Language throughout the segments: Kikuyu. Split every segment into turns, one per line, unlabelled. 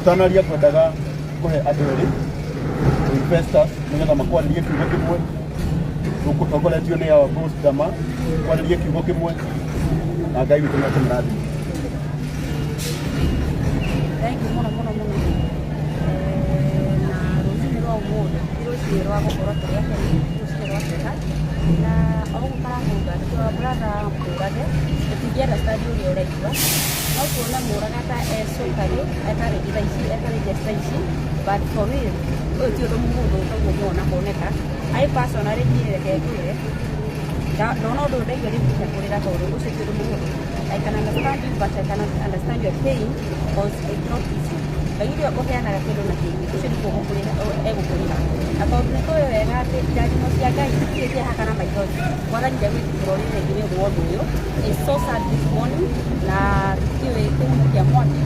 Ũtanaria ngwendaga kũhe andũ erĩ investors nĩgetha makwarĩrie kiugo kĩmwe tũtongoretio nĩ our boss Dama kwarĩrie kiugo kĩmwe na Ngai witũ nĩakũmũrathima.
Thank you mũno mũno mũno. Na rũcinĩ rwa ũmũthĩ ti rũcinĩ rwa gũkorwo tũrĩ akenu, ti rũcinĩ rwa kĩeha. Na o ũguo karamauga tũra brother Mũrage, tũtingĩ understand ũrĩa ũraigua. No tuone Mũraga ta e cũkari, etarĩria thaa ici, etarĩria thaa ici, but for real, ũyũ ti ũndũ mũhũthũ toguo muona kuoneka. I personally niĩ reke ngwĩre, ndona ũndũ ũyũ ndaigua ndĩrutĩte kũrĩra tondũ ũcio ti ũndũ mũhũthũ. I can understand you but I cannot understand your pain because it's not easy. Ngai ũrĩa ũheanaga kĩndũ na kĩngĩ, ũcio nĩguo egũkũrĩha. Na tondũ nĩ tũĩ wega atĩ irathimo cia Ngai itirĩ kĩeha kana maithori, Mwathani ndegwĩtĩkĩra ũrĩre rĩngĩ nĩ ũndũ wa ũndũ ũyũ. It's so sad this morning na tũtiũĩ kĩhumo kĩa mwaki.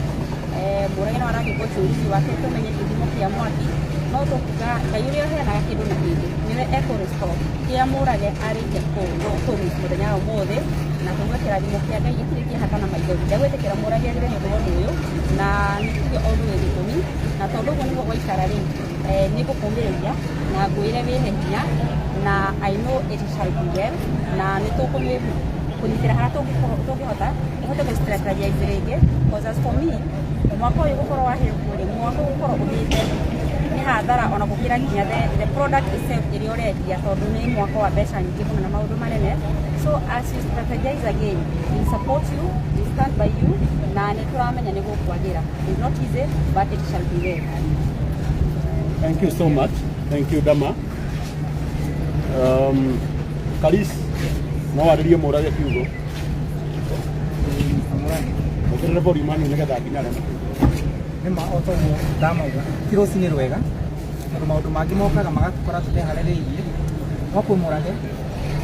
Mũrage no aragĩkwo ũchunguzi wake tũmenye kĩhumo kĩa mwaki, no tũkuga Ngai ũrĩa ũheanaga kĩndũ na kĩngĩ nĩwe ekũ restore kĩrĩa Mũrage arĩkia kũ lose mũthenya wa ũmũthĩ, na tũgue kĩrathimo kĩa Ngai gĩtirĩ kĩeha kana maithori. Ndegwĩtĩkĩra Mũrage arĩre nĩ ũndũ wa ũndũ ũyũ, na nĩ tuge o ũndũ wĩ gĩtũmi, na tondũ ũguo nĩguo gwaikara rĩ, nĩ ngũkũmĩrĩria na ngwĩre wĩhe hinya, na I know it shall be well, na nĩ tũkũnyitĩra harĩa tũngĩhota ĩhote gũ strategize rĩngĩ, because as for me, mwaka ũyũ gũkorwo wahĩrwo rĩ, mwaka ũyũ gũkorwo ũhĩte nĩ hathara ona gũkĩra nginya the product itself ĩrĩa ũrendia, tondũ nĩ mwaka wa mbeca nyingĩ mũno na maũndũ manene. So as you strategize again, we support you, we stand by you, na nĩ tũramenya nĩ gũkwagĩra. It's not easy, but it shall be well.
Thank you so much. Thank you, Dama. Karis, no warĩrie Mũrage kiugo. Ongerere volume hanini nĩgetha nginya arĩa
Nĩ ma o toguo ndamauga, ti rũcinĩ rwega tondũ maũndũ mangĩ mokaga magatũkora tũteharĩrĩirie, no kwĩ Mũrage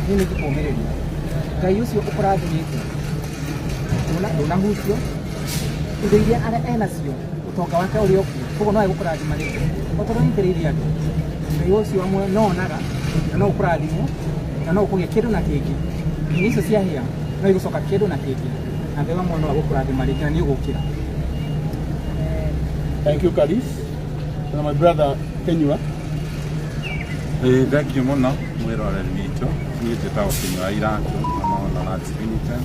niĩ nĩ ingĩkũmĩrĩria. Ngai ũcio ũkũrathimĩte ndũnahutio, indo iria enacio, ũtonga wake ũrĩ o kuo, koguo no egũkũrathima rĩngĩ o tondũ ũnyitĩrĩire andũ. Ngai ũcio amwe no onaga na no ũkũrathimwo na no ũkũgĩa kĩndũ na kĩngĩ. Nginya icio ciahĩa no igũcoka kĩndũ na kĩngĩ, na Ngai wa muoyo no agũkũrathima rĩngĩ na nĩ ũgũkĩra.
Thank you, Karis. Na my brother Kenyua.
Ĩĩ, thank you mũno mwĩroreri witũ. Niĩ njĩtagwo Kinyua Iratũ na Maono Lands Limited.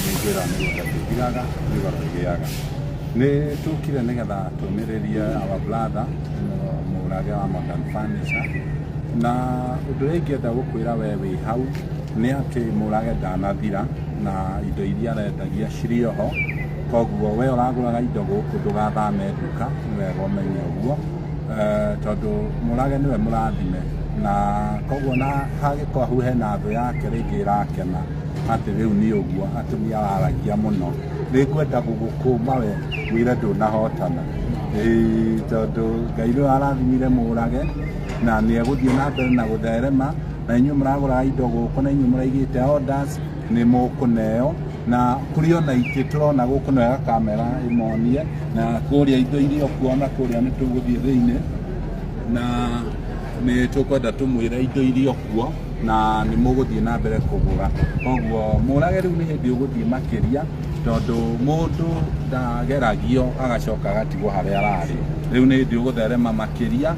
Nĩ ngwĩra mĩgũnda ndĩthiraga, nĩ goro ĩgĩaga. Nĩ tũkire nĩgetha tũmĩrĩrie our brother Mũrage wa Modern Furniture, na ũndũ ũrĩa ingĩenda gũkwĩra we wĩ hau nĩ atĩ Mũrage ndanathira na indo iria arendagia cirĩ oho, koguo we ũragũraga indo gũkũ ndũgathame nduka, nĩ wega ũmenye ũguo, tondũ Mũrage nĩwe mũrathime, na koguo na hagĩkorwo hau hena thũ yake rĩngĩ ĩrakena atĩ rĩu nĩ ũguo atĩ nĩ araragia mũno, nĩ ngwenda gũgũkũma we ngwĩre ndũnahotana. Ĩĩ, tondũ Ngai nĩwe arathimire Mũrage na nĩ egũthiĩ na mbere na gũtherema, na inyuĩ mũragũraga indo gũkũ na inyuĩ mũraigĩte orders nĩ mũkũneo, na kũrĩ ona itĩ tũrona gũkũ no wega kamera ĩmonie, na kũrĩa indo iria ũkuona kũrĩa nĩ tũgũthiĩ thĩinĩ, na nĩ tũkwenda tũmwĩre indo iria kuo na nĩ mũgũthiĩ na mbere kũgũra. Koguo Mũrage rĩu nĩ hĩndĩ ũgũthiĩ makĩria, tondũ mũndũ ndageragio agacoka agatigwo harĩa ararĩ. Rĩu nĩ hĩndĩ ũgũtherema makĩria,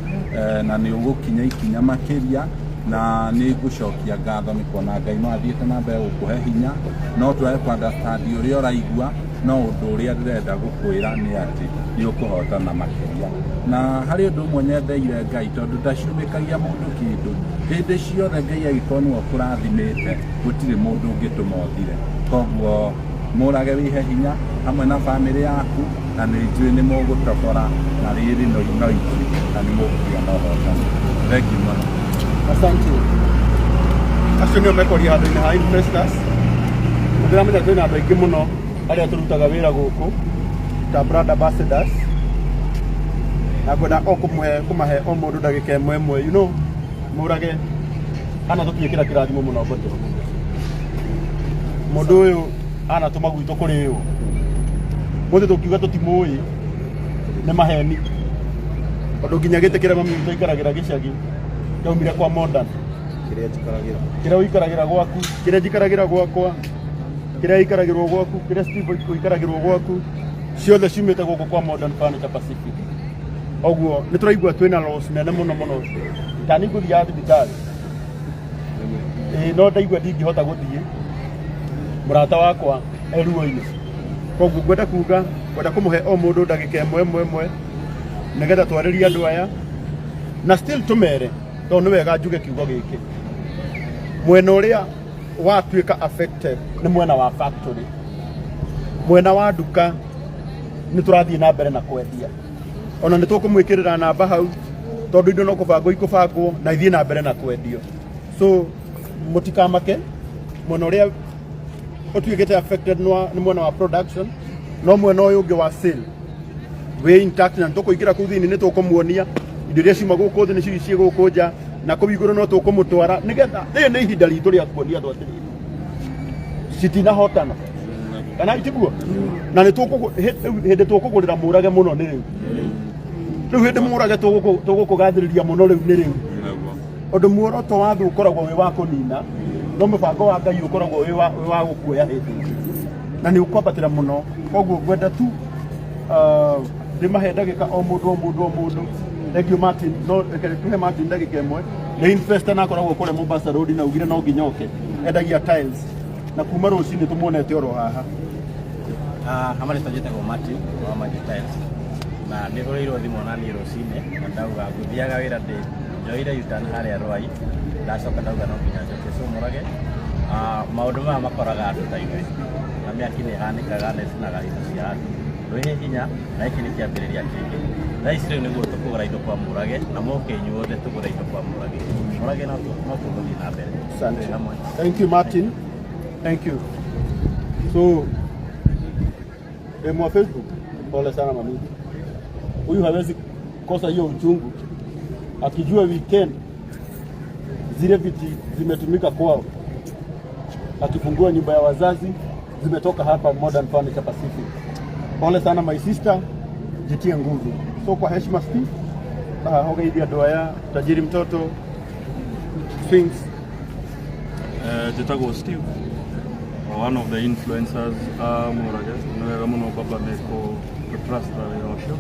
na nĩ ũgũkinya ikinya makĩria, na nĩ ngũcokia ngatho nĩ kuona Ngai no athiĩte na mbere gũkũhe hinya. No twage kũ understand ũrĩa ũraigua, no ũndũ ũrĩa ndĩrenda gũkwĩra nĩ atĩ nĩ ũkũhotana makĩria. Na harĩ ũndũ ũmwe nyendeire Ngai, tondũ ndacumĩkagia mũndũ kĩndũ hĩndĩ ciothe. Ngai agĩkorwo nĩwe ũkũrathimĩte, gũtirĩ mũndũ ũngĩtũma ũthire. Koguo Mũrage wĩhe hinya hamwe na bamĩrĩ yaku, na nĩ njũĩ nĩ mũgũtobora na rĩrĩ no no ithuĩ na nĩ mũkũgĩa na ũhotani. Thank you mũno.
Asante. Acio nĩo mekwaria handũ-inĩ ha investors. Nĩ ndĩramenya twĩna andũ aingĩ mũno arĩa tũrutaga wĩra gũkũ ta brand ambassadors, na ngwenda o kũmũhe kũmahe o mũndũ ndagĩka ĩmwe ĩmwe. Mũrage ana tũtuĩkĩra kĩrathimo mũno ngote. Mũndũ ũyũ anatũma gwitũ kũrĩo. Mũthĩ tũkiuga tũtimũĩ nĩ maheni, tondũ nginya gĩtĩ kĩrĩa mami witũ aikaragĩra gĩcagi kĩaumire kwa Modern.
Kĩrĩa njikaragĩra.
Kĩrĩa ũikaragĩra gwaku, kĩrĩa njikaragĩra gwakwa, kĩrĩa ikaragĩrwo gwaku, kĩrĩa Steve ũikaragĩrwo gwaku. Ciothe ciumĩte gũkũ kwa Modern Furniture Pacific. Ũguo nĩ tũraigua twĩna loss nene mũno mũno. Tani ngũthiaga thibitarĩ. Ĩĩ no ndaigua ndingĩhota gũthiĩ. Mũrata wakwa e ruo-inĩ. Koguo ngwenda kuga, ngwenda kũmũhe o mũndũ ndagĩka ĩmwe ĩmwe ĩmwe nĩgetha twarĩrie andũ aya na still tũmere tondũ nĩ wega njuge kiugo gĩkĩ. Mwena ũrĩa watuĩka affected nĩ mwena wa factory. Mwena wa nduka nĩ tũrathiĩ na mbere na kwendia. Ona nĩ tũkũmwĩkĩrĩra namba hau tondũ indo no kũbangwo ikũbangwo na ithiĩ na mbere na kwendio. So mũtikamake mwena ũrĩa ũtuĩkĩte affected nĩ mwena wa production no mwena ũyũ ũngĩ wa sale wĩ intact na nĩtũkũingĩra kũu thĩinĩ nĩtũkũmuonia indo iria ciuma gũkũ thĩ nĩcio ciĩ gũkũ nja na kũu igũrũ no tũkũmũtwara nĩgetha rĩrĩ nĩ ihinda ritũ rĩa kuonia andũ atĩrĩrĩ citinahotana kana itiguo na nĩ hĩndĩ tũkũgũrĩra mũrage mũno nĩ rĩu rĩu hĩndĩ mũrage tũgũkũgathĩrĩria mũno rĩu nĩ rĩu ũndũ muoroto wa thũ ũkoragwo wĩ wa kũnina no mũbango wa Ngai ũkoragwo wĩ wa gũkuoya hĩndĩ ĩngĩ na nĩ ũkwambatĩra mũno koguo ngwenda tu ndĩmahe ndagĩka o mũndũ o mũndũ o mũndũ. Thank you Martin. No reke tuhe Martin ndagĩka ĩmwe. Nĩ investor na akoragwo kũrĩa Mombasa Road na ugire no nginya oke. Endagia tiles na kuma rũcinĩ tũmuonete oro haha.
Hamwe njĩtagwo Martin wa Magic Tiles na nĩ hũrĩirwo thimũ na niĩ rũcinĩ na ndauga ngũthiaga wĩra ndĩ njoire U-turn harĩa Rwai ndacoka ndauga no nginya njoke so Mũrage. Maũndũ maya makoraga andũ ta ithuĩ na mĩaki nĩ ĩhanĩkaga na ĩcinaga indo cia andũ. Rwĩhe hinya na gĩkĩ nĩ kĩambĩrĩria kĩngĩ. Thaa ici rĩu nĩguo tũkũgũra indo kwa Mũrage na mũke inyuothe tũgũre indo kwa Mũrage. Mũrage no tũgũthiĩ na mbere.
Asante. Thank you Martin. Thank you. So mwa Facebook, pole sana mami. Huyu hawezi kosa hiyo uchungu akijua weekend zile viti zimetumika kwao, akifungua nyumba ya wazazi zimetoka hapa Modern Furniture Pacific. Pole sana my sister, jitie nguvu. So kwa heshima Steve, hogeithia andũ aya, tajiri mtoto Sphinx.
Njĩtagwo Steve, one of the influencers a Mũrage. Nĩ wega mũno baba nĩ kũ trust na wĩra ũcio.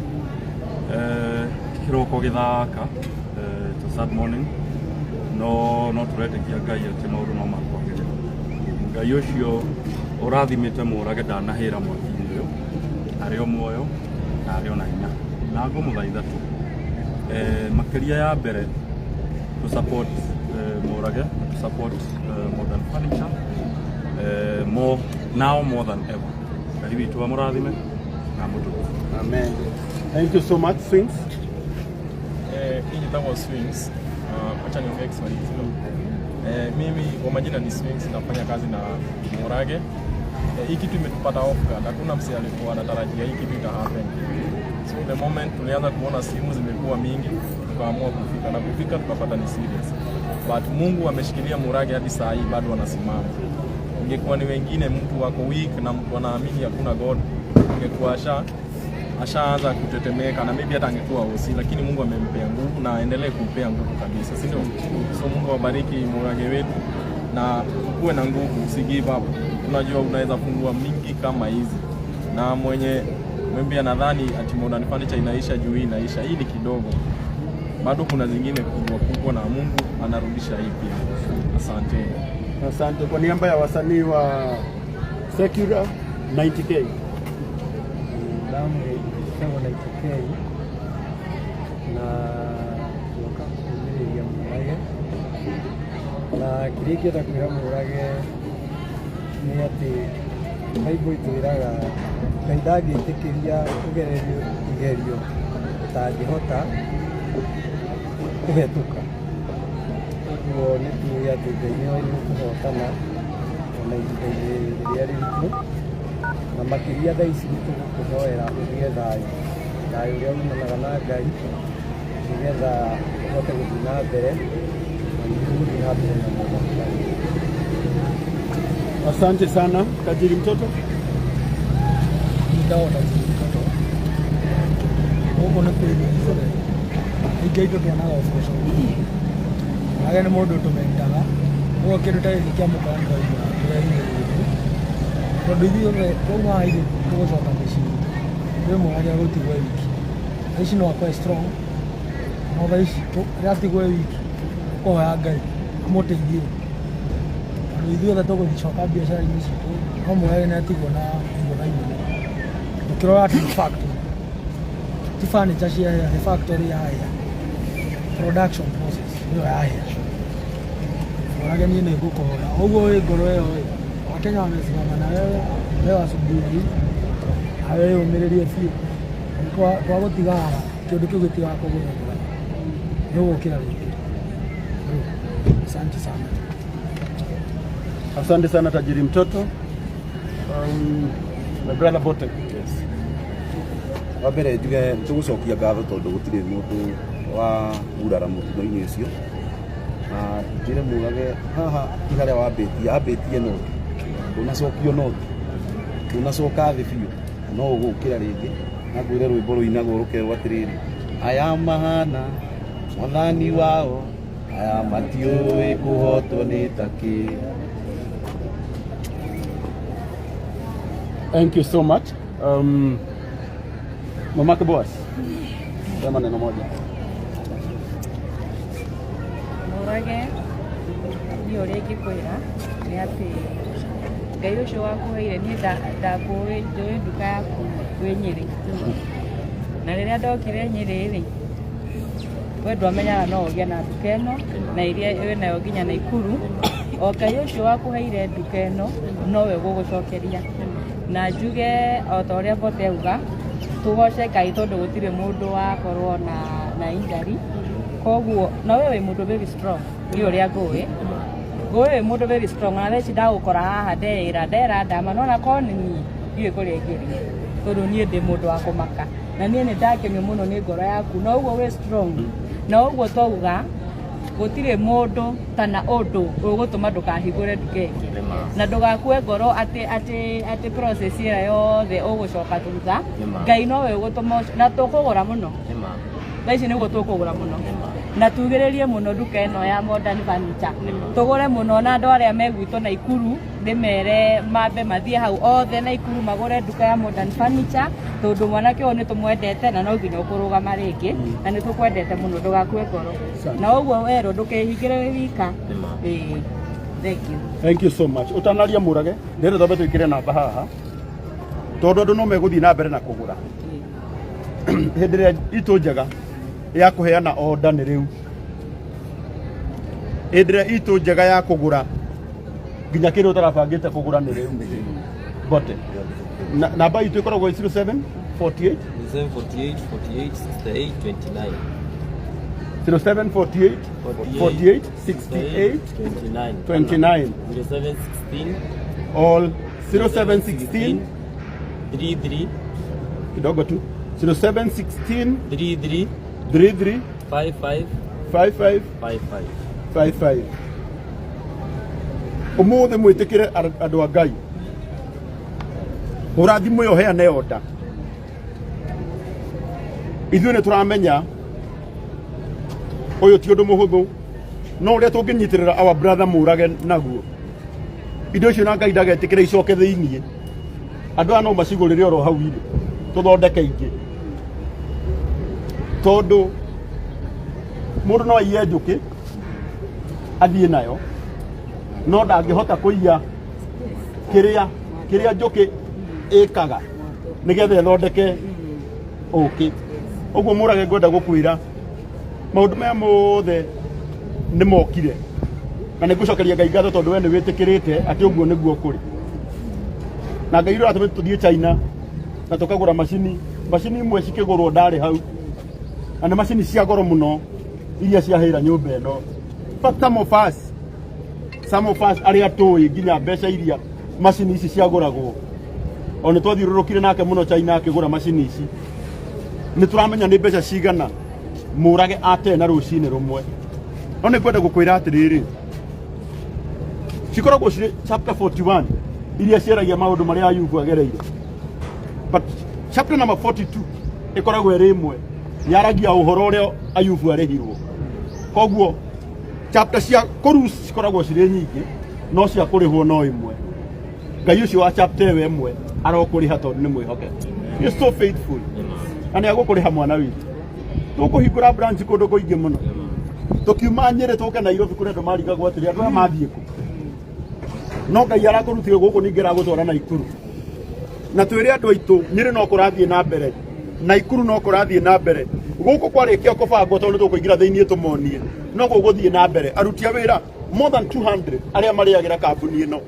Kĩroko gĩthaka, it's a sad morning, no tũretĩkia Ngai atĩ maũndũ no makwagĩrĩra. Ngai ũcio ũrathimĩte Mũrage ndanahĩra mwaki-inĩ ũyũ, arĩ o muoyo na arĩ o na hinya. Na ngũmũthaitha tu makĩria ya mbere to support Mũrage, to support Modern Furniture more now more than ever. Ngai witũ amũrathime na amũtũge.
Amen. Thank you so much Sphinx.
Hii njĩtagwo Swings. Acha niongee Kiswahili sio? Mimi kwa majina ni Swings, nafanya kazi na Murage. Hii kitu imetupata off guard. Hakuna msee alikuwa anatarajia hii kitu ita happen. So the moment tulianza kuona simu zimekuwa mingi, tukaamua kufika na kufika tukapata ni serious. But Mungu ameshikilia Murage hadi saa hii bado anasimama. Ingekuwa ni wengine, mtu wako weak na mtu anaamini hakuna God, ingekuwa ashaanza kutetemeka na maybe hata angekuwa hosi, lakini Mungu amempea nguvu na aendelee kumpea nguvu kabisa, si ndio? So Mungu awabariki Murage wetu na ukuwe na nguvu, usi give up. Tunajua unaweza fungua mingi kama hizi, na mwenye maybe anadhani ati Modern Furniture inaisha juu hii inaisha, hii ni kidogo, bado kuna zingine kubwa kubwa, na Mungu anarudisha hii pia. Asante.
Asante kwa niaba ya wasanii wa Secular 90K.
Ndamwe ĩtagwo 90K na twoka kũmĩrĩria Mũrage na kĩrĩa ingĩenda kwĩra Mũrage nĩ atĩ Bible ĩtwĩraga Ngai ndangĩtĩkĩria ũgererio igerio ũtangĩhota kũhetũka. Ũguo nĩ tuĩ atĩ Ngai nĩ oĩ nĩ ũkũhotana ona ihinda-inĩ rĩrĩa rĩritũ, na makĩria thaa ici nĩ tũgũkũhoera ũgĩe thayũ, thayũ ũrĩa umanaga na Ngai nĩgetha ũhote gũthiĩ na mbere na nĩ tũgũthiĩ na mbere na Modern Furniture.
Asante sana tajiri mtoto.
Njĩtagwo Tajiri Mtoto. Gũkũ nĩ kwĩrutĩra ingĩ indo tuonaga ũboco. Mũrage nĩ mũndũ tũmentaga, ũguo kĩndũ ta gĩkĩ kĩamũkora nĩ twaigua tũrehinyĩrĩrĩku, tondũ ithuĩ othe twauma haha ithuĩ tũgũcoka mĩciĩ itũ.
Wĩ Mũrage gũtigwo e wiki. Thaa ici no akorwo e strong, no thaa ici rĩrĩa atigwo e wiki, tũkũhoya Ngai amũteithie. Tondũ ithuothe tũgũcoka biacara-inĩ citũ, no Mũrage nĩ atigwo na igũtha inene. Tũkĩrora atĩ nĩ factory, ti furniture ciahĩa, nĩ factory yahĩa. Production process nĩyo yahĩa. Mũrage niĩ nĩ ngũkũhoya, o ũguo wĩ ngoro ĩyo ĩ, Wakenya wamesimama na wewe leo asubuhi hii, na wĩyũmĩrĩrie biũ. Twagũtiga haha kĩũndũ kĩu gĩtigakũgũthagũra, nĩ ũgũkĩra rĩngĩ. Asante sana.
Asante sana tajiri mtoto. My brother Bote.
Yes. Wa mbere njuge nĩ tũgũcokia ngatho tondũ gũtirĩ mũndũ wa gurara mũtino-inĩ ũcio na njĩre mugage haha ti harĩa wambĩtie ambĩtie noti ndũnacokio noti ndũnacoka thĩ biũ no ũgũkĩra rĩngĩ na ngwĩre rwĩmbo rũinagwo rũkerwo atĩrĩrĩ aya mahana mwathani wao aya matiũĩ kũhotwo nĩ takĩ.
Thank you so much. Mamake Boaz. Sema neno moja.
Mũrage niĩ ũrĩa ingĩkwĩra nĩ atĩ Ngai ũcio wakũheire niĩ ndakũĩ njũĩ nduka yaku wĩ Nyĩrĩ na rĩrĩa ndokire Nyĩrĩ rĩ we ndwamenyaga no ũgĩe na nduka ĩno na iria wĩ nayo nginya Naikuru o Ngai ũcio wakũheire nduka ĩno nowe ũgũgũcokeria na njuge o ta ũrĩa Mbote auga tũgoce Ngai tondũ gũtirĩ mũndũ wakorwo na injury koguo na we wĩ mũndũ very strong niĩ ũrĩa ngũĩ ngũĩ wĩ mũndũ very strong na thaa ici ndagũkora haha ndeĩra ndera ndama nona korwo nĩ niĩ ndiũĩ kũrĩa ingĩthiĩ tondũ niĩ ndĩ mũndũ wa kũmaka na niĩ nĩ ndakenio mũno nĩ ngoro yaku na ũguo wĩ strong na ũguo twauga gũtirĩ mũndũ kana ũndũ ũgũtũma ndũkahingũre nduka ĩngĩ na ndũgakue ngoro atĩ atĩ atĩ process ĩrĩa yothe ũgũcoka thutha. Ngai nowe ũgũtũma na tũkũgũra mũno thaa ici nĩguo tũkũgũra mũno na tugĩrĩrie mũno nduka ĩno ya Modern Furniture tũgũre mũno na andũ arĩa me gwitũ Naikuru ndĩmere mambe mathiĩ hau othe Naikuru magũre nduka ya Modern Furniture tondũ mwanake ũyũ nĩ tũmwendete na no nginya ũkũrũgama rĩngĩ na nĩ tũkwendete mũno ndũgakue ngoro na ũguo werwo ndũkehingĩre wĩ wika. Ĩĩ, thank you.
Thank you so much. Utanaria Mũrage, ndĩrenda twambe twĩkĩre namba haha tondũ andũ no megũthiĩ na mbere na kũgũra hĩndĩ ĩrĩa itũ njega ya kũheana order nĩ rĩu hĩndĩ ĩrĩa itũ njega ya kũgũra nginya kĩrĩa ũtarabangĩte kũgũra nĩ rĩu bote. Namba itũ ĩkoragwo 07 48
748 48 68 29.
07 48 48 68
29.
29.
0716
all 0716
33
kidogo tu 0716
33
33
55
55
55.
55. Umuthi mwitikire andu a Ngai hura thimu ĩyo heane order ithuĩ nĩ tũramenya ũyũ ti ũndũ mũhũthũ no ũrĩa tũngĩnyitĩrĩra our brother Mũrage naguo indo icio na Ngai ndagetĩkĩre icoke thĩiniĩ andũ aya no macigũrĩre oro hau irĩ tũthondeke ingĩ tondũ mũndũ no aiye njũkĩ athiĩ nayo no ndangĩhota kũiya kĩrĩa kĩrĩa njũkĩ ĩkaga nĩgetha ĩthondeke ũkĩ. Ũguo Mũrage ngwenda gũkwĩra maũndũ maya mothe nĩ mokire na nĩ ngũcokeria Ngai ngatho tondũ we nĩ wĩtĩkĩrĩte atĩ ũguo nĩguo kũrĩ na Ngai ũratũmĩte tũthiĩ China na tũkagũra macini macini imwe cikĩgũrwo ndarĩ hau na nĩ macini cia goro mũno iria ciahĩra nyũmba ĩno. But some of us arĩa tũĩ nginya mbeca iria macini ici ciagũragwo o nĩ twathiũrũrũkire nake mũno China akĩgũra macini ici nĩ tũramenya nĩ mbeca cigana Mũrage ate na rũcinĩ rũmwe no nĩ ngwenda gũkwĩra atĩrĩrĩ cikoragwo cirĩ chapter 41 iria ciaragia maũndũ marĩa Ayubu agereire but chapter number 42 ĩkoragwo ĩrĩ ĩmwe yaragia ũhoro ũrĩa Ayubu arĩhirwo koguo chapter cia kũru cikoragwo cirĩ nyingĩ no cia kũrĩhwo no ĩmwe. Ngai ũcio wa chapter ĩyo ĩmwe arokũrĩha tondũ nĩ mwĩhokeku. He is so faithful na nĩ agũkũrĩha mwana witũ. Tũkũhingũra branch kũndũ kũingĩ mũno. Tũkiuma Nyĩrĩ tũke Nairobi kũrĩ andũ marigagwo atĩrĩ andũ aya mathiĩ kũ, no Ngai arakũrutire gũkũ ningĩ aragũtwara Naikuru. Na twĩre andũ aitũ Nyĩrĩ no kũrathiĩ na mbere, Naikuru no kũrathiĩ na mbere. Gũkũ kwarĩkia kũbangwo tondũ nĩtũkũingĩra thĩinĩ tũmonie no gũgũthiĩ na mbere. Aruti a wĩra more than 200 arĩa marĩagĩra kambuni ĩno,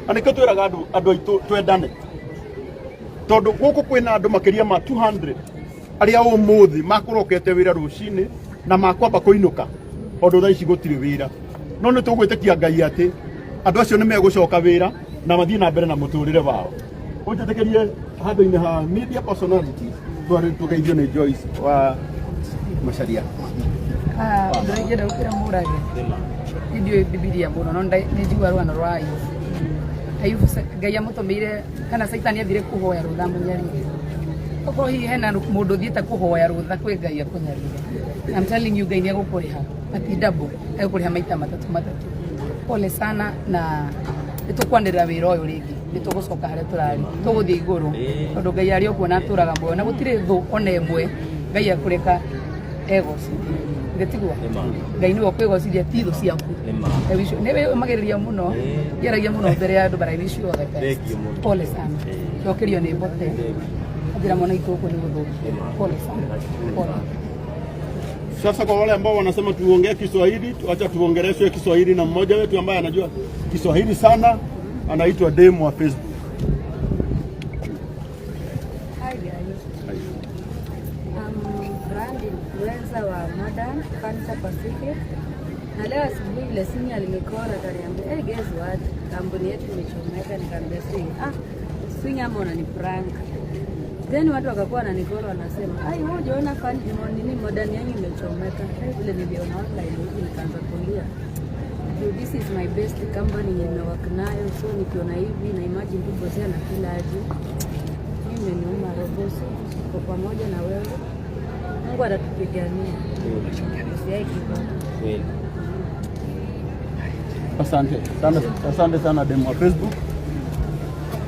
na nĩkĩo twĩraga andũ aitũ twendane, tondũ gũkũ kwĩna andũ makĩria ma 200 arĩa ũmũthĩ makũrokete wĩra rũcinĩ na makwamba kũinũka tondũ thaa ici gũtirĩ wĩra. No nĩ tũgwĩtĩkia Ngai atĩ andũ acio nĩ megũcoka wĩra na mathiĩ na mbere na mũtũrĩre wao. Ũnjĩtĩkĩrie handũ-inĩ ha media personalities tũgeithio nĩ Joyce wa Macharia.
Ũndũ ũrĩa ingĩenda gũkwĩra Mũrage, niĩ ndiũĩ Bibilia mũno no nĩ njiguaga rũgano rwa Ayubu. Ayubu Ngai amũtũmĩire kana Caitani athire kũhoya rũtha amũnyarire. Okorwo hihi hena mũndũ ũthiĩte kũhoya rũtha kwĩ Ngai akũnyarire, I'm telling you Ngai nĩ egũkũrĩha na ti double, egũkũrĩha maita matatũ matatũ. Pole sana na nĩ tũkwanĩrĩra wĩra ũyũ rĩngĩ, nĩ tũgũcoka harĩa tũrarĩ, tũgũthiĩ igũrũ tondũ Ngai arĩ o kuo na atũraga muoyo na gũtirĩ thũ ona ĩmwe Ngai ekũreka egocithie. Gĩtigwo Ngai nĩwe ũkwĩgocithia ti thũ ciaku. I wish you- nĩwe ũmagĩrĩria mũno, ngĩaragia mũno mbere ya andũ, but I wish you all the best.
Thank you mũno.
Pole sana, cokerio nĩ mbote anjĩra mwana witũ gũkũ nĩ gũthũkie. Pole sana, pole.
Sasa kwa wale ambao wanasema tuongee Kiswahili, acha tuongeleshwe Kiswahili na mmoja wetu ambaye anajua Kiswahili sana, anaitwa Demu wa Facebook.
Hi guys. I'm brand influencer wa Modern Furniture Pacific. Na leo asubuhi vile Simi alinicall akaniambia, "Hey, guess what? Kampuni yetu imechomeka." Nikamwambia Swing, "Ah, Swing ama unani prank." Then watu wakakuwa wananicall wanasema, "Ai, wewe hujaona fan nini Modern yenu imechomeka." Hey, vile niliona online hivi nikaanza kulia. Juu this is my best company yenye nimework nayo, so nikiona hivi na imagine tu boss na kila aje. Mimi imeniuma roho, so tuko pamoja na wewe. Mungu atatupigania. Usiwahi give up.
Kweli.
Asante sana, asante sana Demu wa Facebook.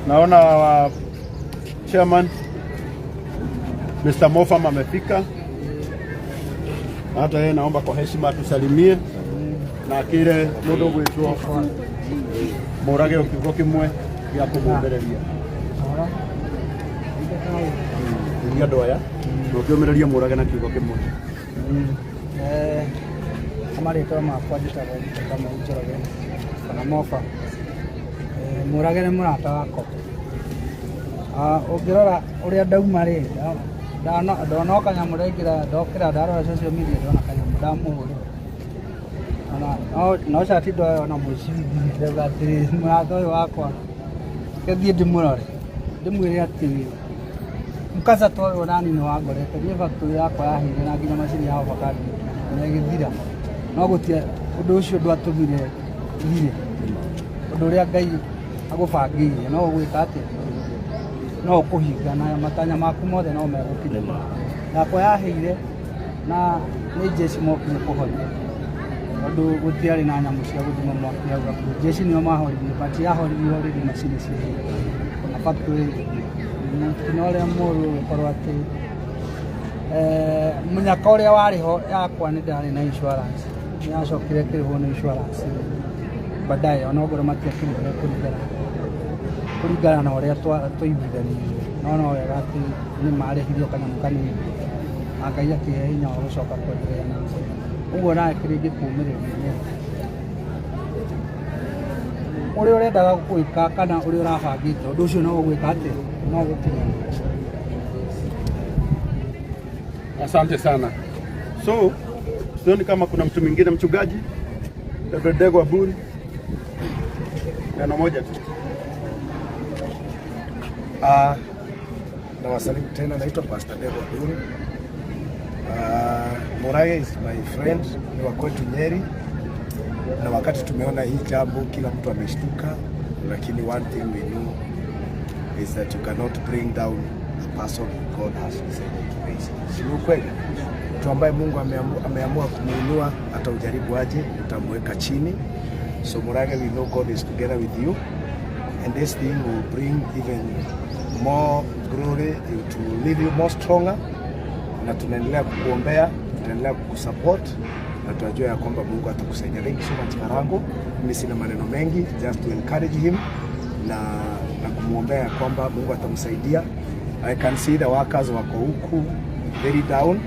Naona chairman Mr. Mofam amefika, hata yeye naomba kwa heshima atusalimie na akire mundu gwitwo Mũrage o kiugo kimwe gĩa kũmũmbĩrĩria. Iria andũ aya na ũkĩũmĩrĩrie Mũrage na kiugo kĩmwe.
Marĩtwa makwa njĩtagwo Peter Kamau Njoroge kana Mofa. Mũrage nĩ mũrata wakwa. Ũngĩrora ũrĩa ndauma rĩ, ndona o kanyamũ ndaingĩra ndokĩra ndarora social media ndona kanyamũ ndamũhũrĩra. Ona no cati ndoya ona mũcibi ndauga atĩrĩrĩ, mũrata ũyũ wakwa reke thiĩ ndĩmũrore ndĩmwĩre atĩ mkasa ta ũyũ nani nĩ wangorete. Niĩ factory yakwa yahĩire na nginya macini ya avocado na ĩgĩthira, no gũtirĩ ũndũ ũcio ndwatũmire thire. Ũndũ ũrĩa Ngai agũbangĩire no ũgwĩka atĩa, no ũkũhinga na matanya maku mothe no megũkinya. Yakwa yahĩire na nĩ jeshi mokire kũhoria tondũ gũtiarĩ na nyamũ cia gũthima mwaki hau hakuhĩ. Jeshi nĩo mahoririe, but yahoririo already macini ciahĩire na factory ĩgĩthira. Mũtino ũrĩa mũru ũgĩkorwo atĩ mũnyaka ũrĩa warĩ ho yakwa nĩ ndarĩ na insurance, nĩ yacokire ĩkĩrĩhwo nĩ insurance baadaye, onokorwo matiakĩrĩhire kũringana na ũrĩa twaiguithanirie, no wega atĩ nĩ marĩhirio kanyamũ kanini na Ngai akĩhe hinya wa gũcoka kwendelea na ũguo. Nawe kĩrĩa ingĩkũmĩrĩria nĩ atĩ ũrĩa ũrendaga gwĩka kana ũrĩa ũrabangĩte ũndũ ũcio no ũgwĩka atĩa, no ũgũkinya.
Asante sana. So, sioni kama kuna mtu mwingine, mchungaji Reverend Dego Aburi, neno moja tu.
Nawasalimu tena, naitwa Pastor Dego Aburi. Murage is my friend, ni wa kwetu Nyeri, na wakati tumeona hii jambo kila mtu ameshtuka, lakini one thing we know is that you cannot bring down a person God has decided to raise. Si ni ukweli? Mtu ambaye Mungu ameamua kumuinua, hata ujaribu aje, utamweka chini. So Murage, we know God is together with you and this thing will bring even more Glory, it will leave you more stronger, na tunaendelea kukuombea, tunaendelea kukusupport na tunajua ya kwamba Mungu atakusaidia. Thank you so much Karango. Mimi sina maneno mengi, just to encourage him na kumwombea ya kwamba Mungu atamsaidia. I can see the workers wako huku very down,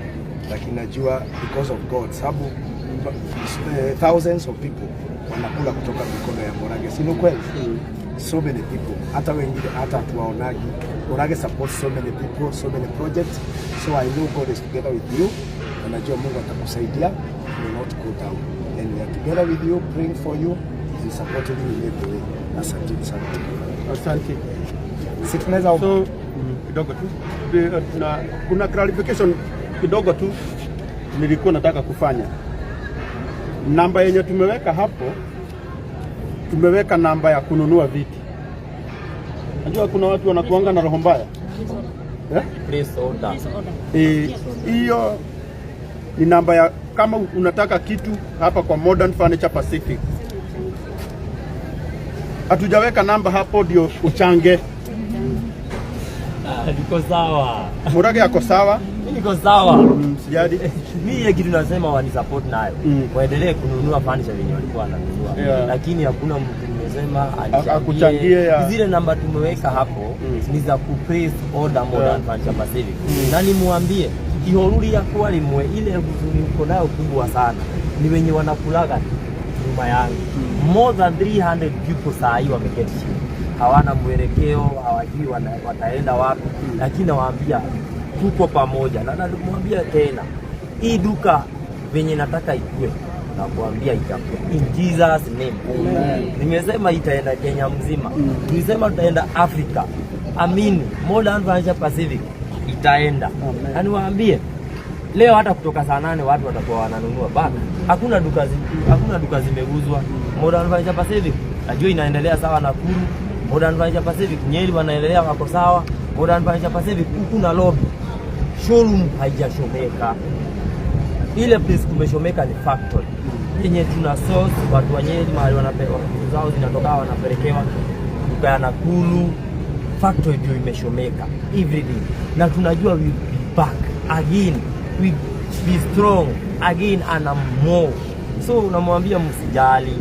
lakini najua because of God, sababu thousands of people wanakula kutoka mikono ya Murage, si ni kweli? So many people, hata wengine hata hatuwaonagi. Murage supports so many people, so many projects, so I know God is together with you, na najua Mungu atakusaidia, you will not go down, and we are together with you, praying for you and supporting you in every way. Asante sana.
Asante.
Si tunaweza
So kidogo tu kuna clarification kidogo tu nilikuwa nataka kufanya. Namba yenye tumeweka hapo, tumeweka namba ya kununua viti. Najua kuna watu wanakuanga na roho mbaya, eh?
Place order.
Hiyo ni namba ya kama unataka kitu hapa kwa Modern Furniture Pacific. Hatujaweka namba hapo ndio uchange.
Ah, niko sawa.
Murage ako sawa.
Mimi niko sawa.
Sijali.
Mimi ile kitu nasema wani support nayo. Waendelee kununua furniture venye walikuwa wananunua. Lakini hakuna mtu nimesema
Akuchangie ya-
Zile namba tumeweka hapo ni za ku place order Modern Furniture Pacific. Na nimuambie ihoru rĩakwa rĩmwe ile huzuni uko nayo kubwa sana ni wenye wanakulaga tu nyuma yangu. More than 300 people saa hii wameketi chini, hawana mwelekeo, hawajui wataenda wapi, lakini nawaambia tuko pamoja, na namwambia tena hii duka venye nataka ikue, nakuambia itakuwa in Jesus name. Nimesema itaenda Kenya mzima, tulisema tutaenda Afrika. Amini, Modern Furniture Pacific itaenda. Na niwaambie leo hata kutoka saa 8 watu watakuwa wananunua bana. Hakuna duka zimeuzwa. Modern Furniture Pacific najua inaendelea sawa Nakuru. Modern Furniture Pacific Nyeri wanaendelea wako sawa. Modern Furniture Pacific huku Nairobi showroom haijashomeka. Ile place kumeshomeka ni factory yenye tuna source watu wa Nyeri mahali wanapewa vitu zao zinatoka wanapelekewa duka ya Nakuru. Factory ndio imeshomeka everything, na tunajua we will be back again, we be strong again and more. So unamwambia msijali,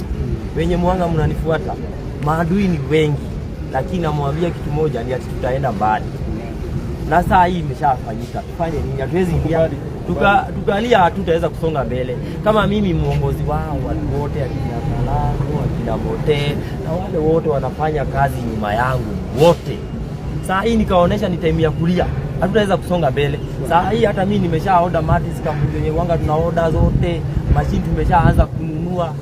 wenye mwanga mnanifuata, maadui ni wengi, lakini namwambia kitu moja ni ati tutaenda mbali na saa hii imeshafanyika. Tufanye nini? Hatuwezi ingia tukalia, hatutaweza kusonga mbele. Kama mimi muongozi wao, watu wote akina Kalango, akina Mote na wale wote wanafanya kazi nyuma yangu wote, saa hii nikaonesha ni time ya kulia, hatutaweza kusonga mbele. Saa hii hata mimi nimesha order matis, kampuni yenye wanga tuna order zote, machine tumeshaanza kununua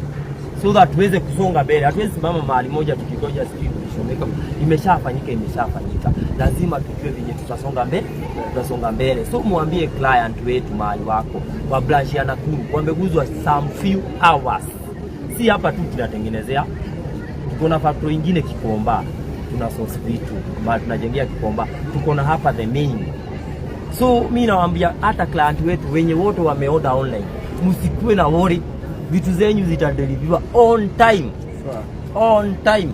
so that tuweze kusonga mbele. Hatuwezi simama mahali moja tukingoja sijui kushomeka. Imeshafanyika, imeshafanyika. Lazima tujue venye tutasonga mbele, tutasonga mbele. So mwambie client wetu mahali wako wa branch ya Nakuru wameguzwa some few hours, si hapa tu tunatengenezea, tuko na factory ingine Kikomba, tuna source vitu mahali tunajengea Kikomba, tuko na hapa the main. So mi nawaambia hata client wetu wenye wote wameorder online, msikuwe na worry, vitu zenyu zitadeliveriwa on time, on time.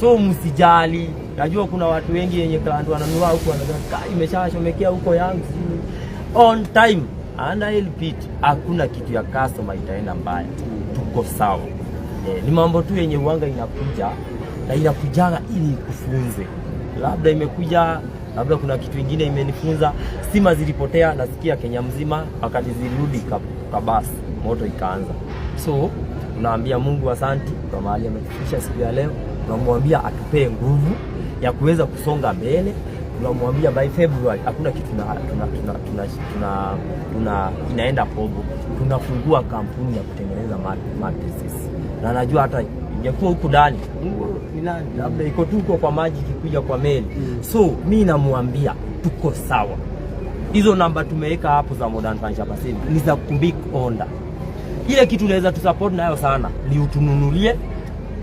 So msijali, najua kuna watu wengi wenye client wananunua huku wanasema ka imeshashomekea huko yangu sijui. On time and I repeat, hakuna kitu ya customer itaenda mbaya, tuko sawa. Ni mambo tu yenye uanga inakuja na inakujaga ili ikufunze, labda imekuja labda kuna kitu ingine imenifunza. Stima zilipotea, nasikia Kenya mzima, wakati zilirudi kabasi moto ikaanza. So tunaambia Mungu asanti kwa mahali ametufikisha siku ya leo. Tunamwambia atupee nguvu ya kuweza kusonga mbele. Tunamwambia by February hakuna kitu tuna inaenda pobo. Tunafungua kampuni ya kutengeneza mattresses, na najua hata ingekuwa huku ndani ni nani, labda iko tu huko kwa maji ikikuja kwa meli. So mi namwambia tuko sawa. Hizo namba tumeweka hapo za Modern Furniture Pacific ni za kubig order. Ile kitu unaweza tusupport nayo sana ni utununulie,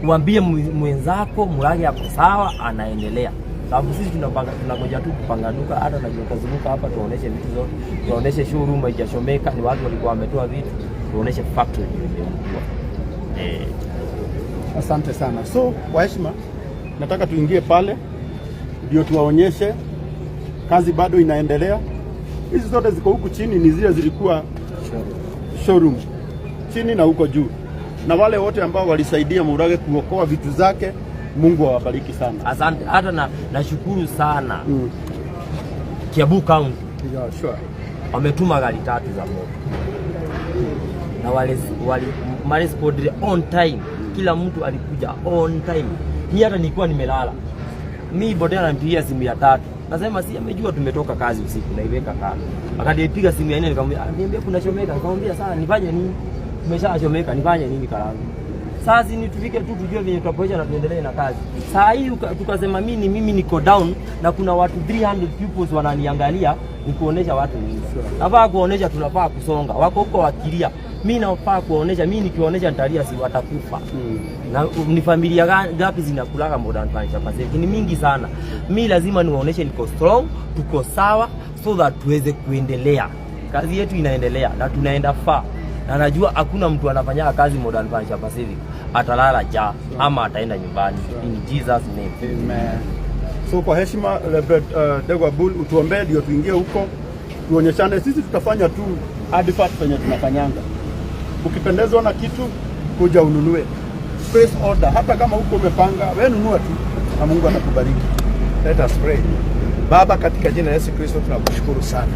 uambie mwenzako Murage ako sawa, anaendelea. Sababu sisi tunapanga, tunangoja tu kupanga duka, hata najua kazunguka hapa tuoneshe vitu zote, tuoneshe showroom haijashomeka, ni watu walikuwa wametoa vitu, tuoneshe factory ndio imeungua.
Asante sana. So kwa heshima, nataka tuingie pale ndio tuwaonyeshe Kazi bado inaendelea. Hizi zote ziko huku chini ni zile zilikuwa showroom chini na huko juu, na wale wote ambao walisaidia Murage kuokoa vitu zake, Mungu awabariki sana.
Asante hata na nashukuru sana Kiambu County.
Yeah, sure.
Wametuma gari tatu za moto na wale wali marespond on time. Kila mtu alikuja on time. Mi hata nilikuwa nimelala, mi bodea ananipigia simu ya tatu, nasema si amejua tumetoka kazi usiku, naiweka kando. Akanipiga simu ya nne, nikamwambia "Ah, niambie kuna chomeka." Nikamwambia sasa nifanye nini? Tumeshachomeka, nifanye nini Karangu? Sasa ni tufike tu tujue venye tutapoesha na tuendelee na kazi. Saa hii tukasema mimi niko down na kuna watu 300 pupils wananiangalia, ni kuonesha watu nini. Nafaa kuonesha tunafaa kusonga. Wako huko wakilia. Mimi nafaa kuonesha, mimi nikionyesha nitalia si watakufa. Na ni familia ngapi zinakulaga Modern Furniture Pacific? Ni mingi sana. Mimi lazima niwaoneshe niko strong, tuko sawa so that tuweze kuendelea. Kazi yetu inaendelea na tunaenda far. Na najua hakuna mtu anafanya kazi Modern Furniture Pacific atalala njaa ama ataenda nyumbani. In Jesus name.
Amen. So kwa heshima Reverend Degwa Bull, utuombee ndio tuingie huko tuonyeshane. Sisi tutafanya tu advert penye tunafanyanga. Ukipendezwa na kitu kuja ununue, place order, hata kama huko umepanga, wewe nunua tu na Mungu atakubariki.
Let us pray. Baba, katika jina la Yesu Kristo tunakushukuru sana.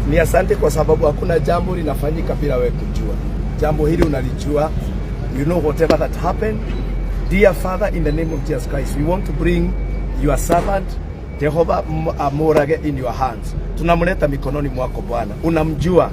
Ni asante kwa sababu hakuna jambo linafanyika bila wewe kujua. Jambo hili unalijua. You know whatever that happened. Dear Father, in the name of Jesus Christ, we want to bring your servant Jehovah Murage in your hands. Tunamleta mikononi mwako Bwana. Unamjua.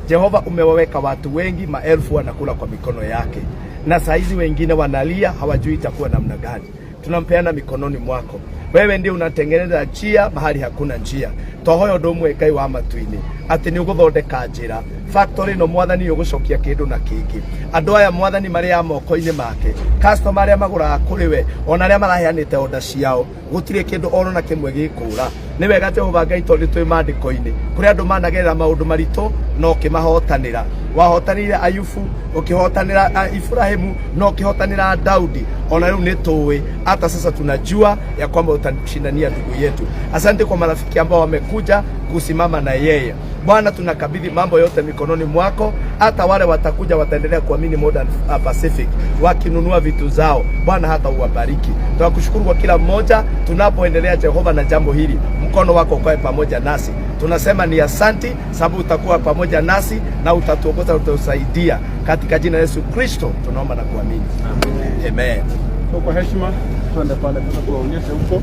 Jehova, umewaweka watu wengi, maelfu wanakula kwa mikono yake, na saizi wengine wanalia, hawajui itakuwa namna gani. Tunampeana mikononi mwako. Wewe ndiye unatengeneza njia mahali hakuna njia. Twahoya ũndũ ũmwe Ngai wa matu-inĩ atĩ nĩ ũgũthondeka njĩra factory no mwathani ũgũcokia kĩndũ na kĩngĩ. Andũ aya mwathani marĩ a moko-inĩ make, customer arĩa magũraga kũrĩ we ona arĩa maraheanĩte order ciao, gũtirĩ kĩndũ oro na kĩmwe gĩkũra. Nĩ wega Jehova Ngai tondũ twĩ maandĩko-inĩ kũrĩ andũ managerera maũndũ maritũ na ũkĩmahotanĩra. Wahotanĩire Ayubu, ũkĩhotanĩra Ibrahimu na ũkĩhotanĩra Daudi. Ona rĩu nĩ tũĩ hata sasa tunajua ya kwamba utashindania ndugu yetu. Asante kwa marafiki ambao wamekuja kusimama na yeye. Bwana, tunakabidhi mambo yote mikononi mwako. Hata wale watakuja wataendelea kuamini Modern Pacific wakinunua vitu zao, Bwana hata uwabariki. Tunakushukuru kwa kila mmoja tunapoendelea Jehova na jambo hili, mkono wako ukae pamoja nasi. Tunasema ni asanti, sababu utakuwa pamoja nasi na utatuongoza, utatusaidia. Katika jina la Yesu Kristo tunaomba na kuamini, amen. Amen.
So kwa heshima twende pale sasa tuwaonyeshe huko.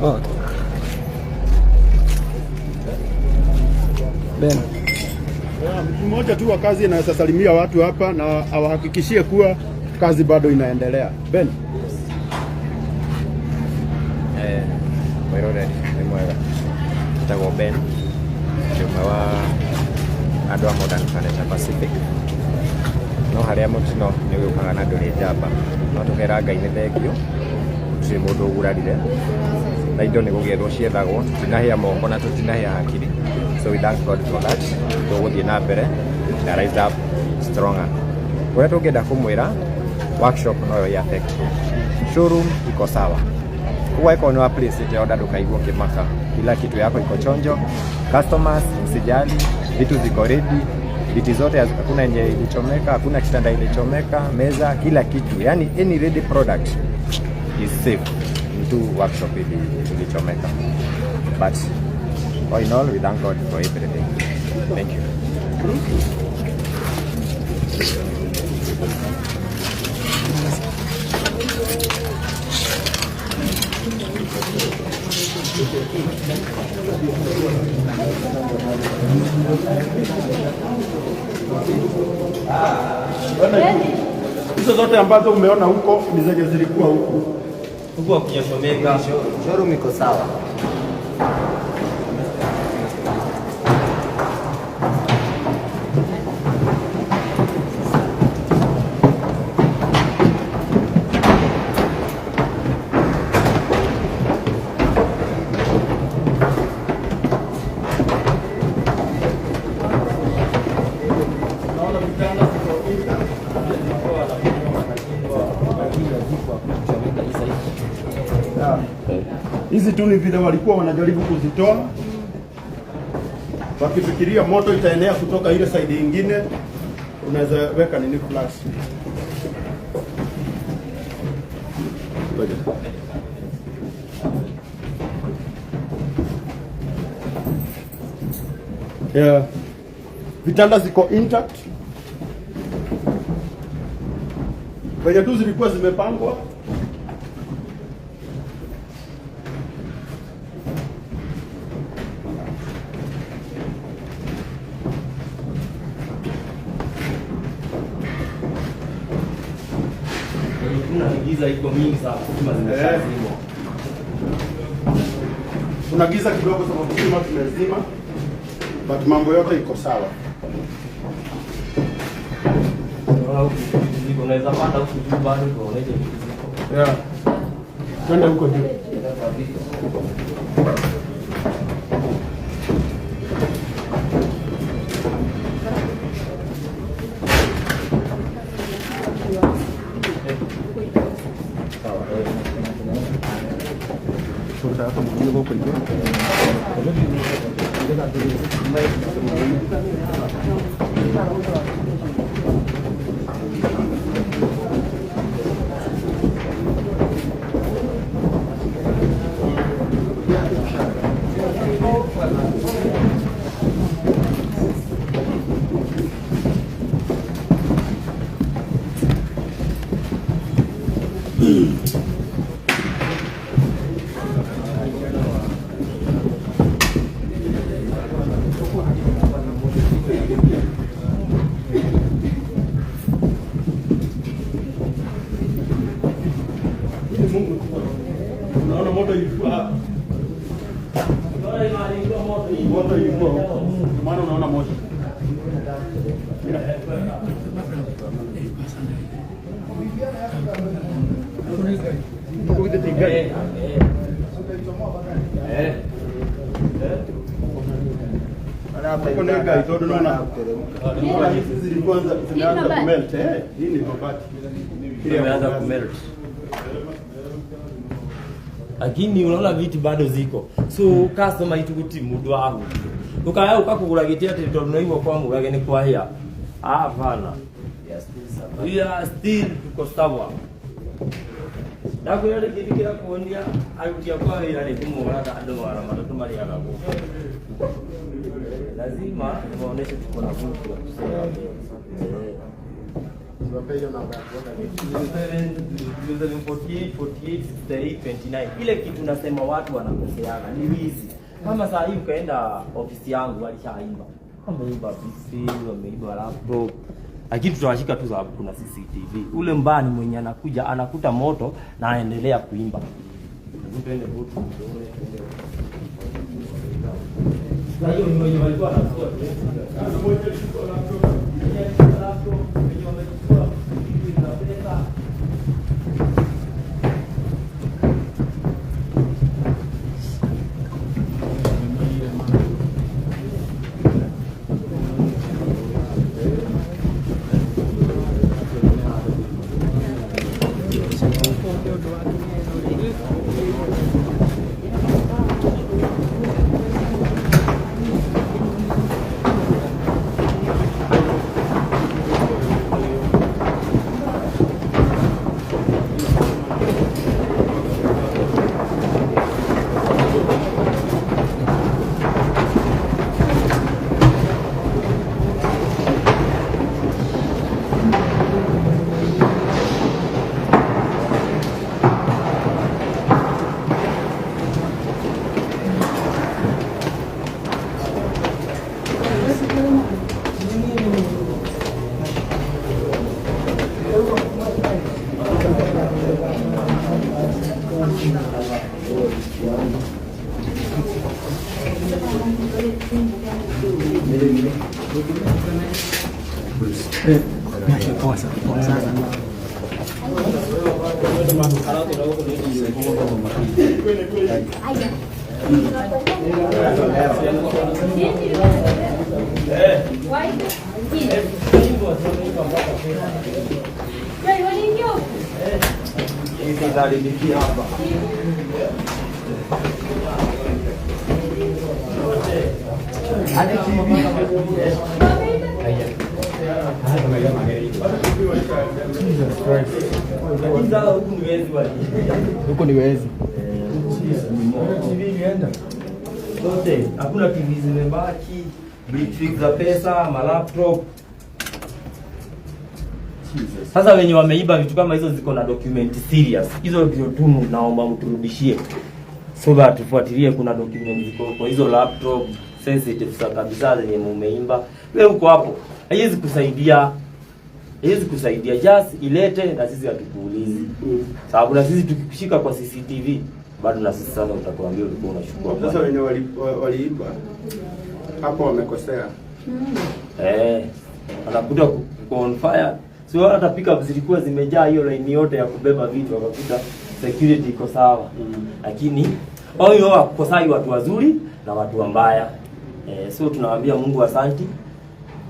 Oh. Ben.
Mtu mmoja tu wa kazi anaweza salimia watu hapa na awahakikishie kuwa kazi bado inaendelea. Ben.
Mwĩroreri nĩ mwega, njĩtagwo Ben, ndĩ ũmwe wa andũ a Modern Furniture Pacific. No harĩa mũtino nĩ ũgĩũkaga na ndũrĩ njamba, no tũkera Ngai nĩ thengio, gũtirĩ mũndũ ũgurarire, na indo nĩ gũgĩethwo ciethagwo, tũtinahĩa moko na tũtinahĩa hakiri, so we thank God for that. Tũgũthiĩ na mbere na rise up stronger. Ũrĩa tũngĩenda kũmwĩra, workshop noyo ĩ affect, showroom iko sawa. Koguo angĩkorwo nĩ wa place order ndũkaigua ũkĩmaka, kila kitu yako iko chonjo. Customers msijali, vitu ziko ready, viti zote hakuna yenye ilichomeka, hakuna kitanda ilichomeka, meza, kila kitu, yani any ready product is safe. Ni tu workshop ilichomeka, but all in all we thank God for everything. Thank you.
Hizo zote ambazo umeona huko ni zenye zilikuwa huku.
Huku hakujachomeka.
Showroom iko sawa.
Hizi tu ni vile walikuwa wanajaribu kuzitoa wakifikiria moto itaenea kutoka ile side ingine. Unaweza weka nini flash. Ngoja. Yeah. Vitanda ziko intact venye tu zilikuwa zimepangwa.
Kuna giza iko mingi sana, stima zimeshazimwa.
Kuna giza kidogo sababu stima tumezima, but mambo yote iko sawa.
Unaona huku vitu ziko, unaweza panda huku juu bado unaoneje vitu ziko.
Yeah. Twende huko juu. Unaona moto ilikuwa hapa. Moto ilikuwa huko. Ndio maana unaona moto. Huko ni Ngai, tondu unaona. Hizi zilikuwa zimeanza kumelt eh. Hii ni mabati. Ile ya
Imeanza
mwangaza.
kumelt. Lakini unaona viti bado ziko, so customer ituguti mundu ahutio ukaya ukakugura giti ati tondu naigua kwa Murage ni kwahia. Hapana, we are still tuko sawa. Ndakwira rĩngĩ ndikĩra kuonia aruti akwa wĩra nĩ kũmoraga andũ 300 marĩaga gũkũ. Lazima niwaoneshe tuko na nguvu ya kusonga mbele. 48, 48, 68, 29. Ile kitu nasema watu wanakoseana ni wizi. Kama saa hii ukaenda ofisi yangu walishaimba, wameiba PC, wameiba laptop, lakini tutawashika tu sababu kuna CCTV. Ule mbani mwenye anakuja anakuta moto na anaendelea kuimba. Lazima tuende boot, tuone, tuende. Sasa hiyo ni wenye walikuwa wanachukua tu. Laptop, wenye wamechukua vitu za pesa.
Poa sana, poa sana.
Hadi TV.
Huku ni wezi.
TV ilienda. Zote, hakuna TV zimebaki, briefcase za pesa, ma laptop. Sasa wenye wameiba vitu kama hizo ziko na document serious. Hizo ndio tu naomba mturudishie. So that tufuatilie kuna document ziko kwa hizo laptop sensitive za kabisa zenye mumeimba. Wewe uko hapo. Haiwezi kusaidia. Haiwezi kusaidia. Just ilete na sisi hatukuulizi. Sababu na sisi tukikushika kwa CCTV bado na sisi sasa utakuambia ulikuwa unachukua.
Sasa wenye waliiba hapo wamekosea.
Anakuta kuko on fire. Sio hata pickup zilikuwa zimejaa hiyo line yote ya kubeba vitu, wakakuta security iko sawa. Lakini hiyo wakosai watu wazuri na watu wabaya. So tunawaambia Mungu asanti.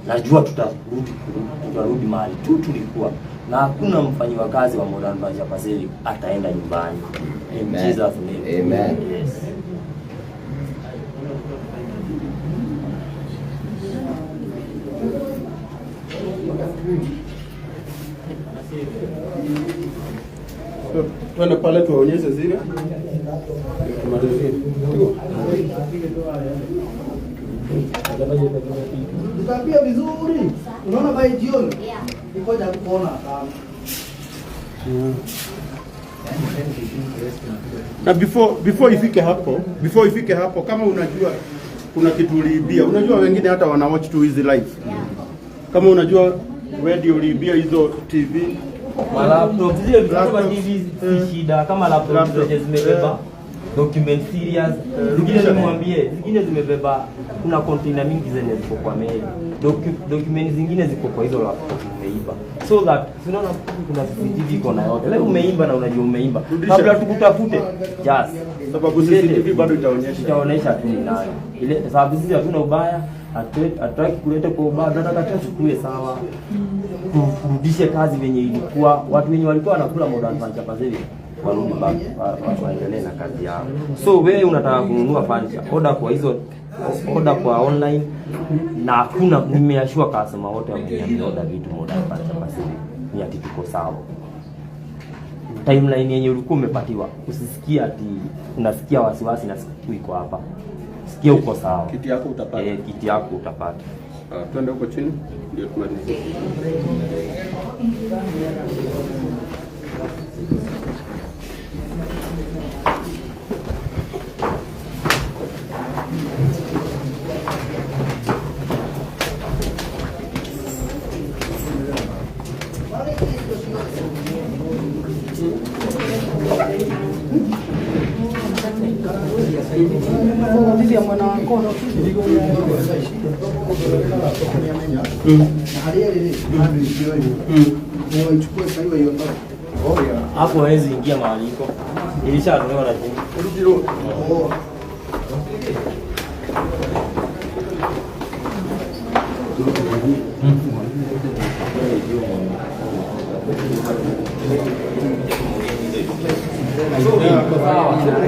Najua tutarudi mahali tu tulikuwa, na hakuna mfanyi wa kazi wa Modern Furniture Pacific ataenda nyumbani. In
Amen.
Jesus name.
Amen.
Yes.
So, twende pale tuwaonyeshe zile ndio tumalizie.
Tutaambia vizuri. Unaona by jioni? Nikoja kuona sana.
Na before ifike hapo, kama unajua kuna kitu uliibia, unajua wengine hata wana watch tu hizi live. Kama unajua wewe ndio uliibia hizo TV,
Ma laptop zile vitu kama TV si shida, kama laptop zenye zimebeba document serious, zingine nimwambie, zingine zimebeba, kuna container mingi zenye ziko kwa meli, document zingine ziko kwa hizo laptop umeiba, so that unaona kuna CCTV iko na yote. Wewe umeimba na unajua umeimba, kabla tukutafute just
sababu CCTV bado itaonyesha,
itaonyesha tu ni nani ile, sababu sisi hatuna ubaya, hatutaki kuleta kwa ubaya, tunataka tu tukue sawa, turudishe kazi venye ilikuwa. Watu wenye walikuwa wanakula Modern Furniture Pacific warudi back, waendelee na kazi yao. So wewe unataka kununua furniture, order kwa hizo, order kwa online, na hakuna, nimeashua customer wote wameorder vitu Modern Furniture Pacific ni ati tuko sawa. Timeline yenye ulikuwa umepatiwa, usisikie ati unasikia wasiwasi na siku iko hapa. Sikia uko sawa.
Kiti yako utapata.
Kiti yako utapata.
Twende huko chini ndio tumalizie.
Thithia mwena wakwa.
Hapo hawezi ingia mahali iko. Ilishatolewa na chini.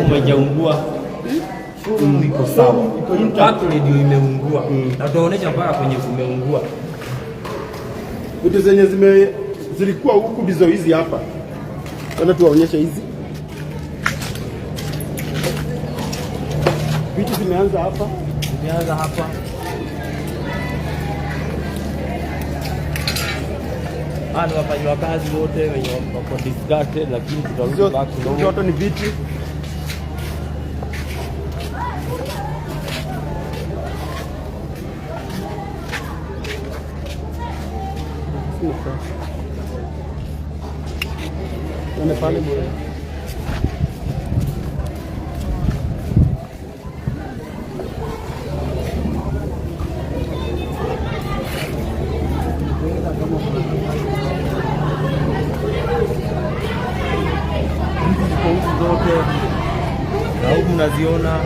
Umejaungua. Showroom iko sawa. Factory ndio imeungua. Na tunaonyesha mpaka kwenye kumeungua.
Vitu zenye zilikuwa huku ndizo hizi hapa. Tena tuwaonyeshe hizi. Vitu zimeanza hapa.
Zimeanza hapa. Ni wafanyi wa kazi wote wenye wako discarded, lakini tutarudi back kidogo.
Zote ni viti. Tuende pale bure.
Zote na huku unaziona.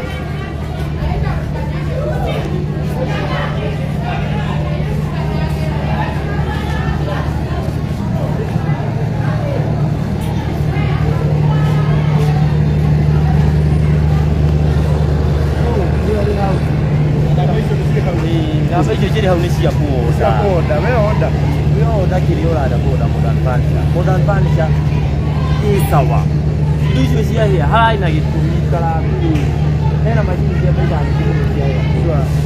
Namba icio cirĩ hau nĩ cia kũoda.
Cia kũoda, we order.
We order kĩrĩa ũrenda kũoda Modern Furniture. Modern Furniture ĩ sawa. Indo icio ciahĩa hararĩ na gĩtũmi karabu. Hena macini cia mbeca nyingĩ mũno ciahĩa.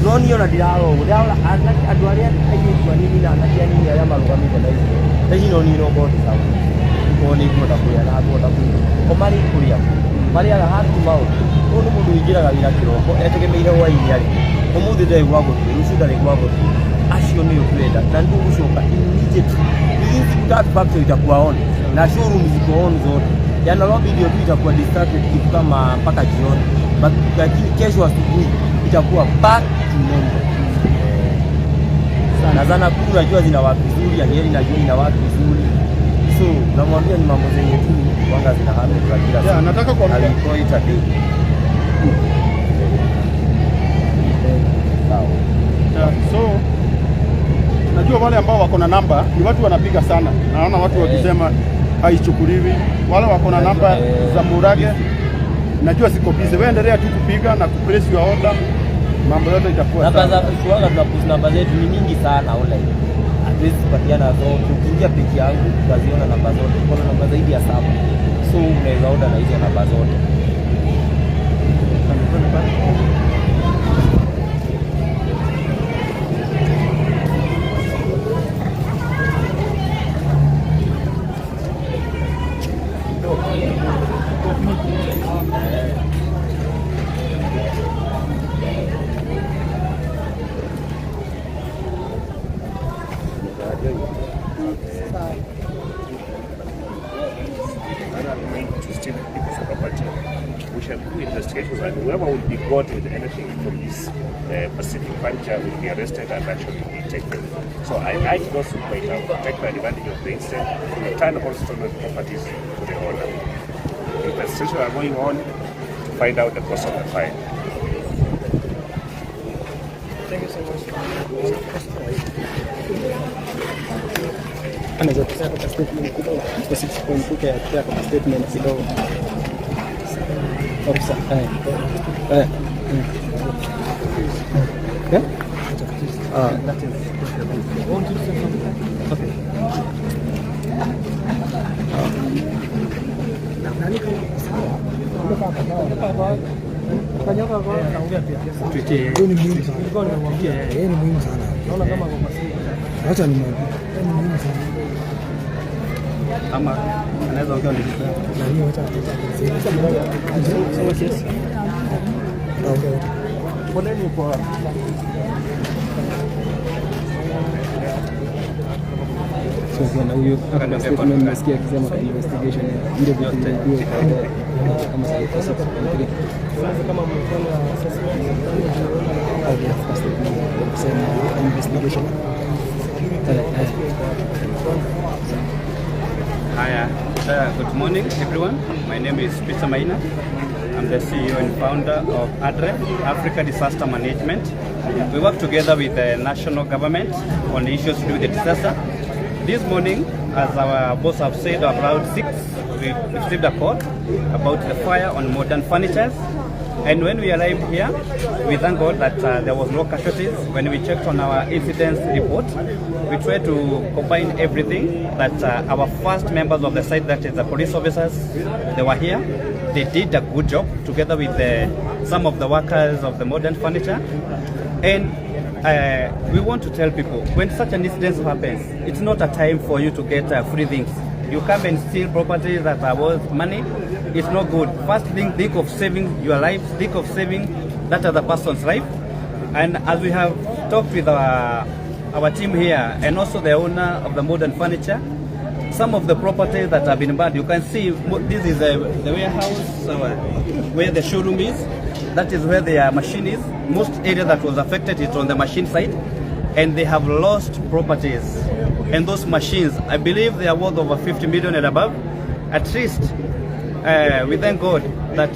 No niĩ ona ndirarora ũguo, ndĩrarora anake andũ arĩa airĩtu anini na anake anini arĩa marũgamĩte thaa ici. Thaa ici no niĩ no ngorwo ndĩ sawa. Korwo nĩ ngũhota kũrĩa na ngũhota kũnyua. O marĩ kũrĩa kũ? Marĩaga hand to mouth. Ũyũ nĩ mũndũ ũingĩraga wĩra kĩroko etegemeire hwainĩ arĩ. Ũmũthĩ ndarĩ gwa gũthiĩ, rũciũ ndarĩ gwa gũthiĩ. Acio nĩo twenda na nĩtũgũcoka immediately. Within siku tatu factory itakuwa on na showroom ziko on zote. Ya Nairobi ndio tu itakuwa distracted kitu kama mpaka jioni. But lakini kesho asubuhi itakuwa back to normal. Na za Nakuru najua zina work vizuri, ya Nyeri najua ina work vizuri. So namwambia ni mambo zenye tu wanga zina happen kwa kila
Yeah,
siku.
nataka kuambia-
Na we call it a day. Sawa.
Yeah, so najua wale ambao wako na namba ni watu wanapiga sana. Naona watu wakisema haichukuliwi. Wale wako na namba za Murage najua siko busy. Wewe endelea tu kupiga na kuplace your order, mambo yote itakuwa
Namba
sawa.
za kuanga tunapost namba zetu ni mingi sana online. Hatuwezi kupatiana zote. Ukiingia page yangu utaziona namba zote. Kuna namba zaidi ya saba. So unaweza order na hizo namba zote.
To steal people's property. We shall do investigations and whoever will be caught with anything from this Pacific Furniture will be arrested and actually be taken. So I urge those who might have taken advantage of the incident to return all stolen properties to the owner. Investigations are going on to find out the cause of the fire.
Thank you so much. Anaweza kusema kwa statement kidogo, kwa 6.2 ya pia kwa statement kidogo. Officer, eh. Eh. Eh? Ah,
that is.
Okay.
Huyu ni muhimu sana. Yeye ni muhimu sana. Acha nimwambie. Yeye ni muhimu sana.
Ama anaweza ongea ndio.
Na hiyo acha acha.
Poleni kwa
So na huyo akona statement nimesikia akisema kwa investigation ile vitu ndio kama sasa kwa 6.3.
Kama mmefanya assessment,
Au ya kwa statement ya kusema investigation. Eh, eh.
Haya, good morning everyone. My name is Peter Maina. I'm the CEO and founder of ADRE, Africa Disaster Management. We work together with the national government on issues to do with the disaster. This morning, as our boss have said, around 6, we received a call about the fire on Modern Furnitures. And when we arrived here, we thank God that there was no casualties. When we checked on our incidents report, we tried to combine everything that our first members of the site, that is the police officers, they were here. They did a good job together with some of the workers of the Modern Furniture. And we want to tell people, when such an incident happens, it's not a time for you to get free things. You come and steal properties that are worth money. It's not good. First thing, think of saving your life, think of saving that other person's life. And as we have talked with our team here and also the owner of the Modern Furniture, some of the properties that have been burned, you can see this is the warehouse where the showroom is. That is where their machine is. Most area that was affected is on the machine side, and they have lost properties. And those machines, I believe they are worth over 50 million and above. At least, we thank God that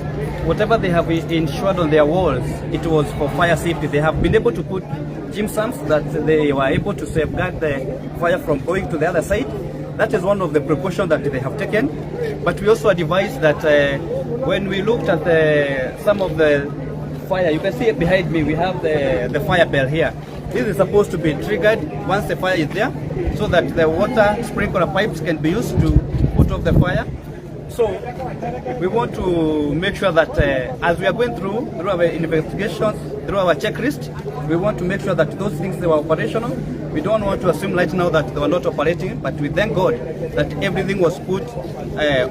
whatever they have insured on their walls, it was for fire safety. They have been able to put gypsums that they were able to safeguard the fire from going to the other side. That is one of the precautions that they have taken. But we also advise that when we looked at some of the fire, you can see behind me, we have the fire bell here.
This is supposed to be triggered once the fire is there, so that the water sprinkler pipes can be used to put off the fire. So we want to make sure that as we are going through our investigations, through our checklist, we want to make sure that those things, they were operational. We don't want to assume right now that they were not operating, but we thank God that everything was put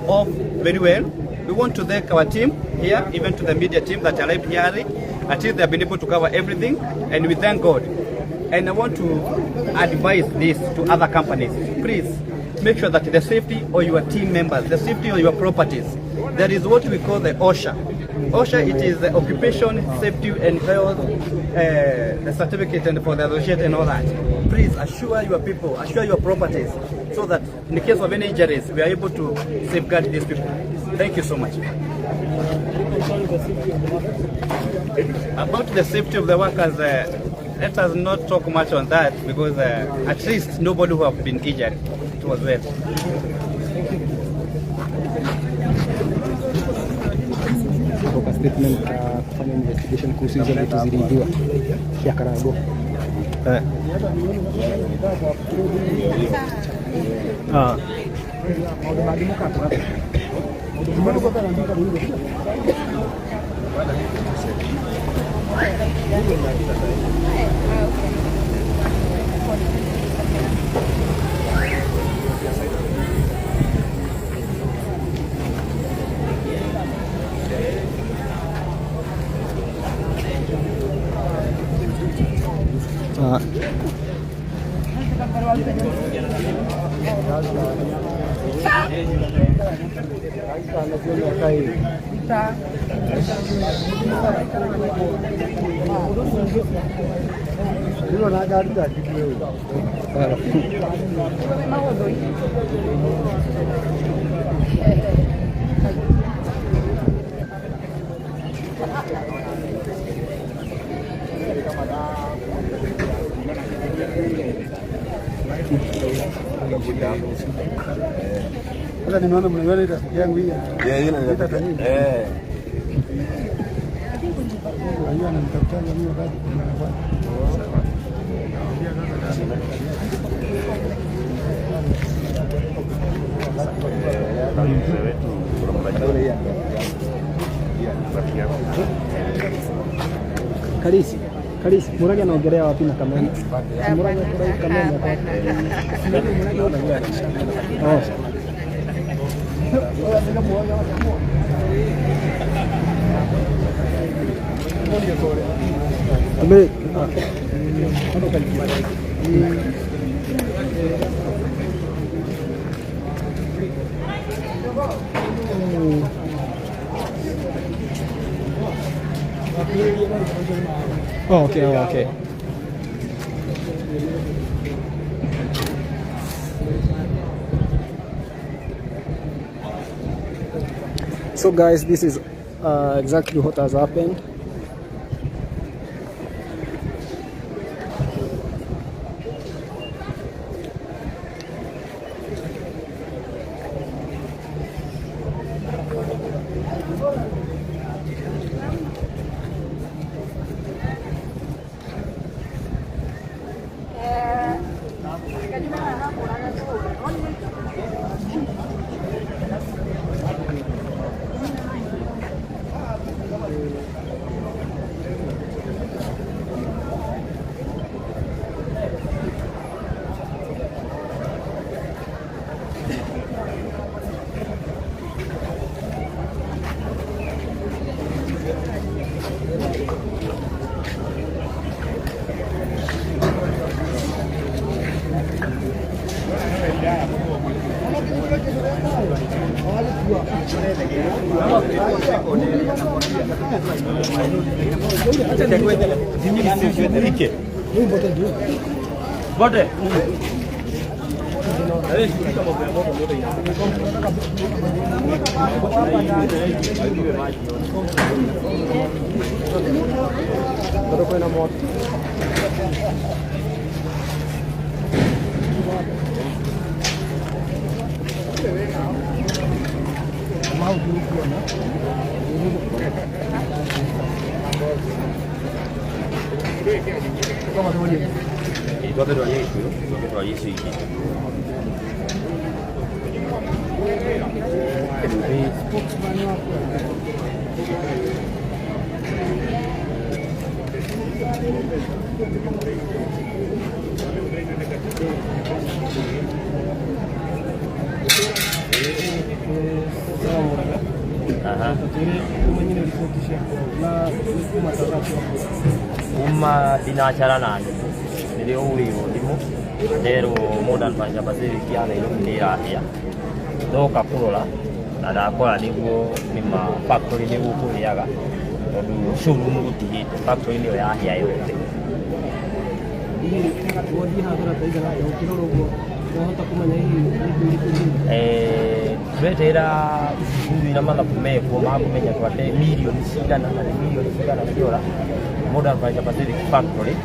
off very well. We want to thank our team here, even to the media team that arrived here early. At least they have been able to cover everything, and we thank God. And I want to advise this to other companies. Please make sure that the safety of your team members, the safety of your properties, there is what we call the OSHA. OSHA, it is the Occupation Safety and Health, the certificate and for the associate and all that. Please assure your people, assure your properties, so that in the case of any injuries, we are able to safeguard these people. Thank you so much. About the safety of the workers, let us not talk much on that, because at least nobody who have been injured. It was well.
Toka statement kufanya investigation kuhusu hizo vitu ziliibiwa ya Karago.
Sasa nimeona mnaiona ile rafiki yangu hii.
Yeah, ile eh.
Unajua ananitafutaga mimi wakati kuna nafasi.
Kalisi, Kalisi, Murage anaongelea wapi na Kamene? Murage kwa Kamene. Oh. Oh, okay, oh, okay. So guys, this is exactly what has happened.
Twambe twarie Gĩkũyũ, tũcoke twarie icio ingĩ. Kuma thinacara na nuthu nĩrĩo hũrĩirwo thimũ nderwo Modern Furniture Pacific ya Nairobi nĩ ĩrahĩa. Ndoka kũrora na ndakora nĩguo nĩma factory nĩguo kũhĩaga tondũ showroom gũtihĩte, factory nĩyo yahĩa yothe. Tureterera uchunguzi na mathabu mekwo ma kũmenya twate mirioni cigana na nĩ mirioni cigana ciora Modern Furniture Pacific Factory.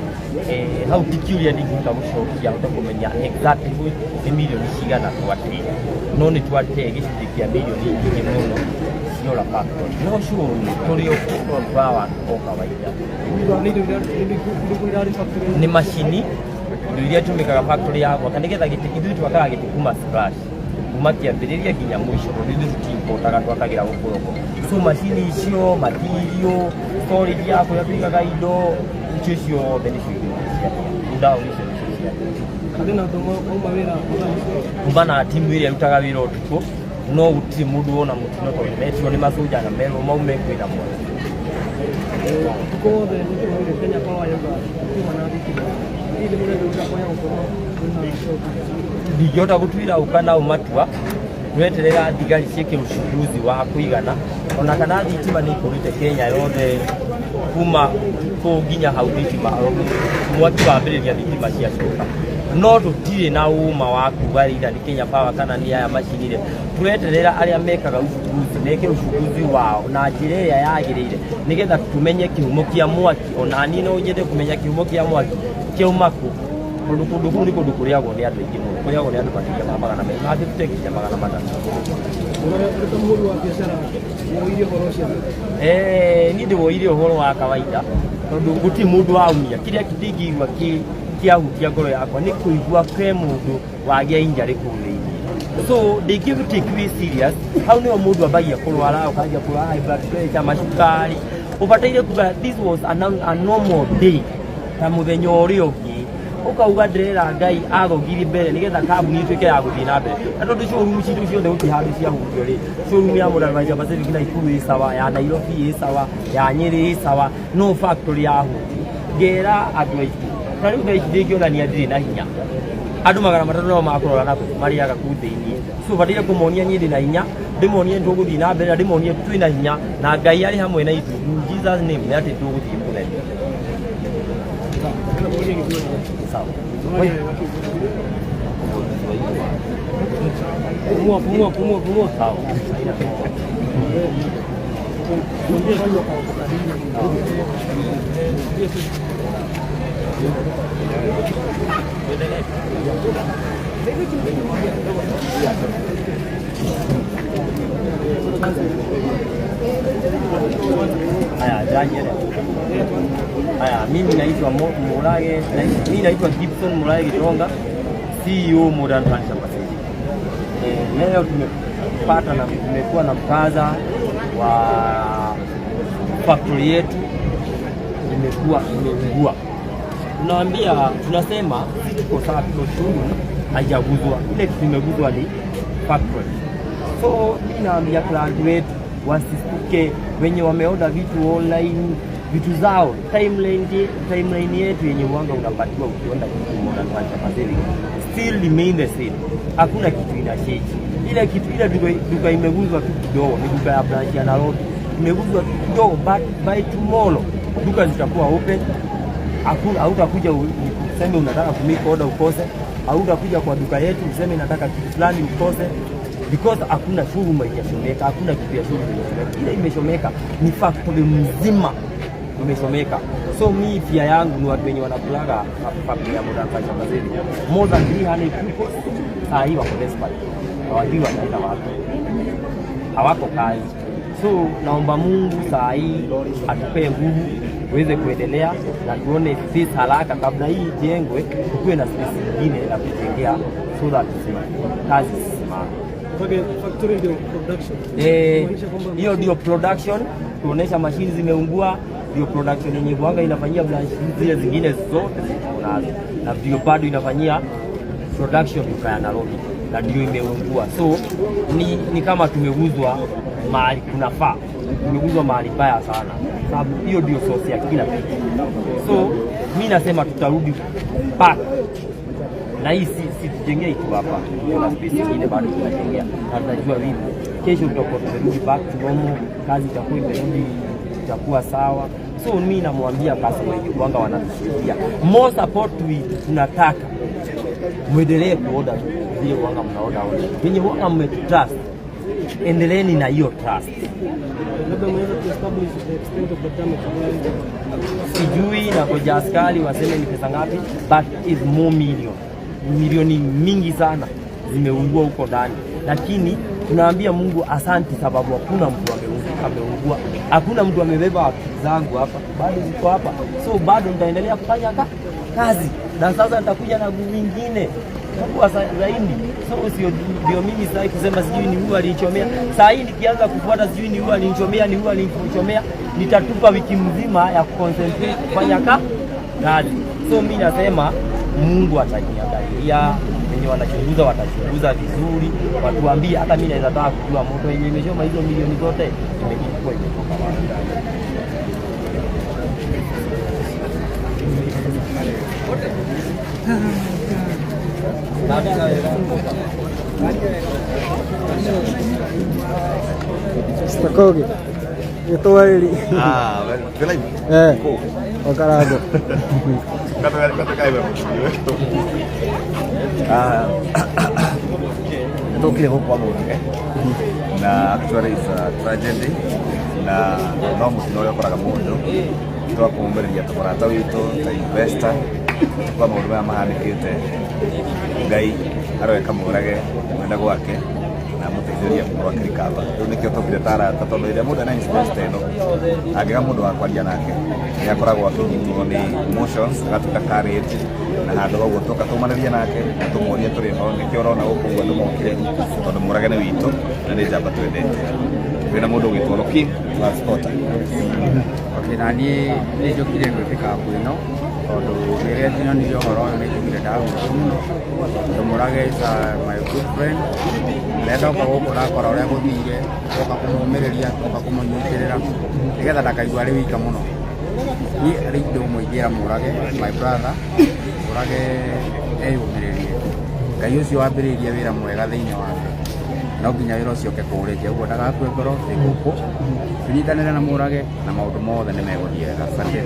Hau ti kĩũria ndingĩhota gũcokia hote kũmenya exactly nĩ mirioni cigana twate, no nĩ twate gĩcunjĩ kĩa mirioni nyingĩ mũno ciora factory, no showroom tũrĩ o tũrawa o kawaida. Nĩ macini indo iria itũmĩkaga factory ya gwaka nĩgetha gĩtĩ, ithuĩ twakaga gĩtĩ kuma scratch, kuma kĩambĩrĩria nginya mũico, tondũ ithuĩ tũti-importaga, twakagĩra gũkũ thoko. So macini icio, material, storage ya kũrĩa tũigaga indo icio ciothe nĩcio indo ciahĩa, ndawa icio nĩcio ciahĩa. Kuma na timu ĩrĩa ĩrutaga wĩra ũtukũ, no gũtirĩ mũndũ wona mũtino tondũ metirwo nĩ macoja na merwo maume kwĩna mwaki.
Ũtukũ wothe nĩ tũraugire Kenya Power yauga kuma na thitima. Hihi nĩ mũrenda kwaya gũkorwo kwĩna
Ndingĩhota gũtuĩra ũ kana ũ matua, tweterera thigari ciĩke uchunguzi wa kũigana ona kana thitima nĩ ikũrĩte Kenya yothe kuma kũu nginya hau thitima mwaki wambĩrĩria thitima ciacoka, no tũtirĩ na ũma wa kuga either nĩ Kenya Power kana nĩ aya macinire. Tũreterera arĩa mekaga uchunguzi meke uchunguzi wao na njĩra ĩrĩa yagĩrĩire nĩgetha tũmenye kĩhumo kĩa mwaki. Ona niĩ no nyende kũmenya kĩhumo kĩa mwaki kĩauma kũ, tondũ kũndũ kũu nĩ kũndũ kũrĩagwo nĩ andũ aingĩ mũno, kũrĩagwo nĩ andũ makĩria ma 200 ma 50 nginya 300.
Ũrĩ ta mũhũri wa biacara woire ũhoro ũcio?
Niĩ ndĩwoire ũhoro wa kawaida tondũ gũtirĩ mũndũ waumia. Kĩrĩa ndingĩigua kĩahutia ngoro yakwa nĩ kũigua ke mũndũ wagĩa injury kũu thĩinĩ, so ndingĩ take it serious. Hau nĩho mũndũ ambagia kũrwara, ũkanjia kũrwara high blood pressure, macukari. Ũbataire kuga this was a normal day ta mũthenya ũrĩa ũngĩ, ũkauga ndĩrera Ngai athongirie mbere nĩgetha kambuni ĩtuĩke ya gũthiĩ na mbere. Na tondũ showroom citũ ciothe gũtirĩ handũ ciahutio rĩ, showroom ya Modern Furniture Pacific Nakuru ĩ sawa, ya Nairobi ĩ sawa, ya Nyĩrĩ ĩ sawa, no factory yahutio. Ngera andũ aitũ ta rĩu thaa ici ndĩngĩonania ndirĩ na hinya, andũ 300 no makũrora na marĩaga kũu thĩinĩ, so bataire kũmonia niĩ ndĩ na hinya, ndĩmonie nĩ tũgũthiĩ na mbere na ndĩmonie twĩ na hinya na Ngai arĩ hamwe na ithuĩ, in Jesus name, nĩ atĩ tũgũthiĩ kũnene. Sawa.
Pumua, pumua, pumua, pumua.
Sawa. Haya, jaji. Haya, mimi naitwa Murage, mimi naitwa Gibson Murage Gitonga, CEO Modern Furniture Pacific. Leo tumepata na tumekuwa na mkaza wa factory yetu imekuwa imeungua. Tunaambia, tunasema sisi tuko sawa, showroom haijaguzwa, ile kitu imeguzwa ni factory. So mimi naambia client wetu wasistuke, wenye wameorder vitu online, vitu zao timeline yetu yenye mwanga unapatiwa ukiorder kitu Modern Furniture Pacific still remain the same. Hakuna kitu ina change. Ile kitu ile duka imeguzwa tu kidogo ni duka ya branch ya Nairobi imeguzwa tu kidogo, but by tomorrow duka zitakuwa open. Hakuna, hautakuja useme unataka kumake order ukose, hautakuja kwa duka yetu useme nataka kitu fulani ukose, because hakuna showroom haijachomeka, hakuna kitu ya showroom imechomeka. Ile imechomeka ni factory mzima imechomeka. So mi fear yangu ni watu wenye wanakulaga factory ya Modern Furniture Pacific, more than 300 people saa hii wako desperate, hawajui wataenda wapi, hawako kazi. So naomba Mungu saa hii atupee nguvu. uweze kuendelea na tuone space haraka kabla hii ijengwe, kukuwe na space nyingine ya kujengea so that kazi zisimame.
Factory ndio production.
Eh, hiyo ndio production, kuonesha mashini zimeungua, ndio production yenye kuanga inafanyia branch zile zingine zote ziko nazo, na ndio bado inafanyia production duka ya Nairobi, na ndio imeungua. So ni kama tumeguzwa mahali kunafaa, tumeguzwa mahali baya sana, sababu hiyo ndio source ya kila kitu. So mi nasema tutarudi back na hii si tujengei tu hapa, kuna space nyingine bado tunajengea, na tunajua vipi kesho tutakuwa tumerudi back to normal, kazi itakuwa imerudi, itakuwa sawa. So mi namwambia customer wenye kuanga wanatusaidia more support, we tunataka mwendelee kuorder vile wanga mnaorder order, wenye wanga mmetutrust, endeleeni na hiyo trust.
Labda umeweza kuestablish the extent of the damage.
Sijui na koja askari waseme ni pesa ngapi, but is more million, milioni mingi sana zimeungua huko ndani, lakini tunaambia Mungu asanti, sababu hakuna mtu ameungua, hakuna mtu amebeba akili zangu hapa, bado ziko hapa, so bado nitaendelea kufanya kazi na sasa nitakuja na nguvu ingine kubwa zaidi. So sio ndio mimi sasa kusema sijui ni huyu alinichomea. Saa hii nikianza kufuata sijui ni huyu alinichomea, ni huyu alinichomea, nitatupa wiki mzima ya kuconcentrate kufanya kazi. So mi nasema Mungu ataniangalia, wenye wanachunguza watachunguza vizuri, watuambie. Hata mi naweza taka kujua moto yenye imechoma hizo milioni zote ilikuwa imetoka wapi.
Mr. Kogi. Gĩtweri.
Ah, well,
Eh. Okarango.
Ah, tũkire gũkũ kwa Mũrage na actually it's a tragedy na no mũtino ũrĩa ũkoraga mũndũ twakũmũmĩrĩria ta mũrata witũ ta investor kwa maũndũ maya mahanĩkĩte. Ngai aroeka Mũrage kwenda gwake na amũteithĩrĩrie gũkorwo akĩrikaba. Rĩu nĩkĩo tũkire ta arata, tondũ rĩrĩa mũndũ ena incident ta ĩno angĩaga mũndũ wa kwaria nake nĩ akoragwo akĩnyitwo nĩ emotions, agatuĩka carried na handũ koguo tũka tũmanĩrie nake na tũmũrie tũrĩ ho. Nĩkĩo ũrona gũkũ ũguo andũ mokire, tondũ Mũrage nĩ witũ na nĩ njamba twendete. Kwĩna mũndũ ũgwĩtwo Roki Transporter.
Okay, na niĩ nĩ njũkire gwĩtĩka ĩno tondũ rĩrĩa nyonire ũhoro ũyũ nĩ njugire ndahũrwo mũno, tondũ Mũrage is my good friend. Rĩrĩa ndoka gũkũ ndakora ũrĩa gũthire, ndoka kũmũmĩrĩria, ndoka kũmũnyitĩrĩra nĩgetha ndakaigua arĩ wika mũno. Niĩ arĩ indo mũingĩra Mũrage, my brother Mũrage, eyũmĩrĩrie. Ngai ũcio wambĩrĩirie wĩra mwega thĩinĩ wake no nginya wĩra ũcio ũke kũũrĩkia, ũguo ndagakue ngoro. Twĩ gũkũ tũnyitanĩre na Mũrage na maũndũ mothe nĩ megũthiĩ wega. Asante.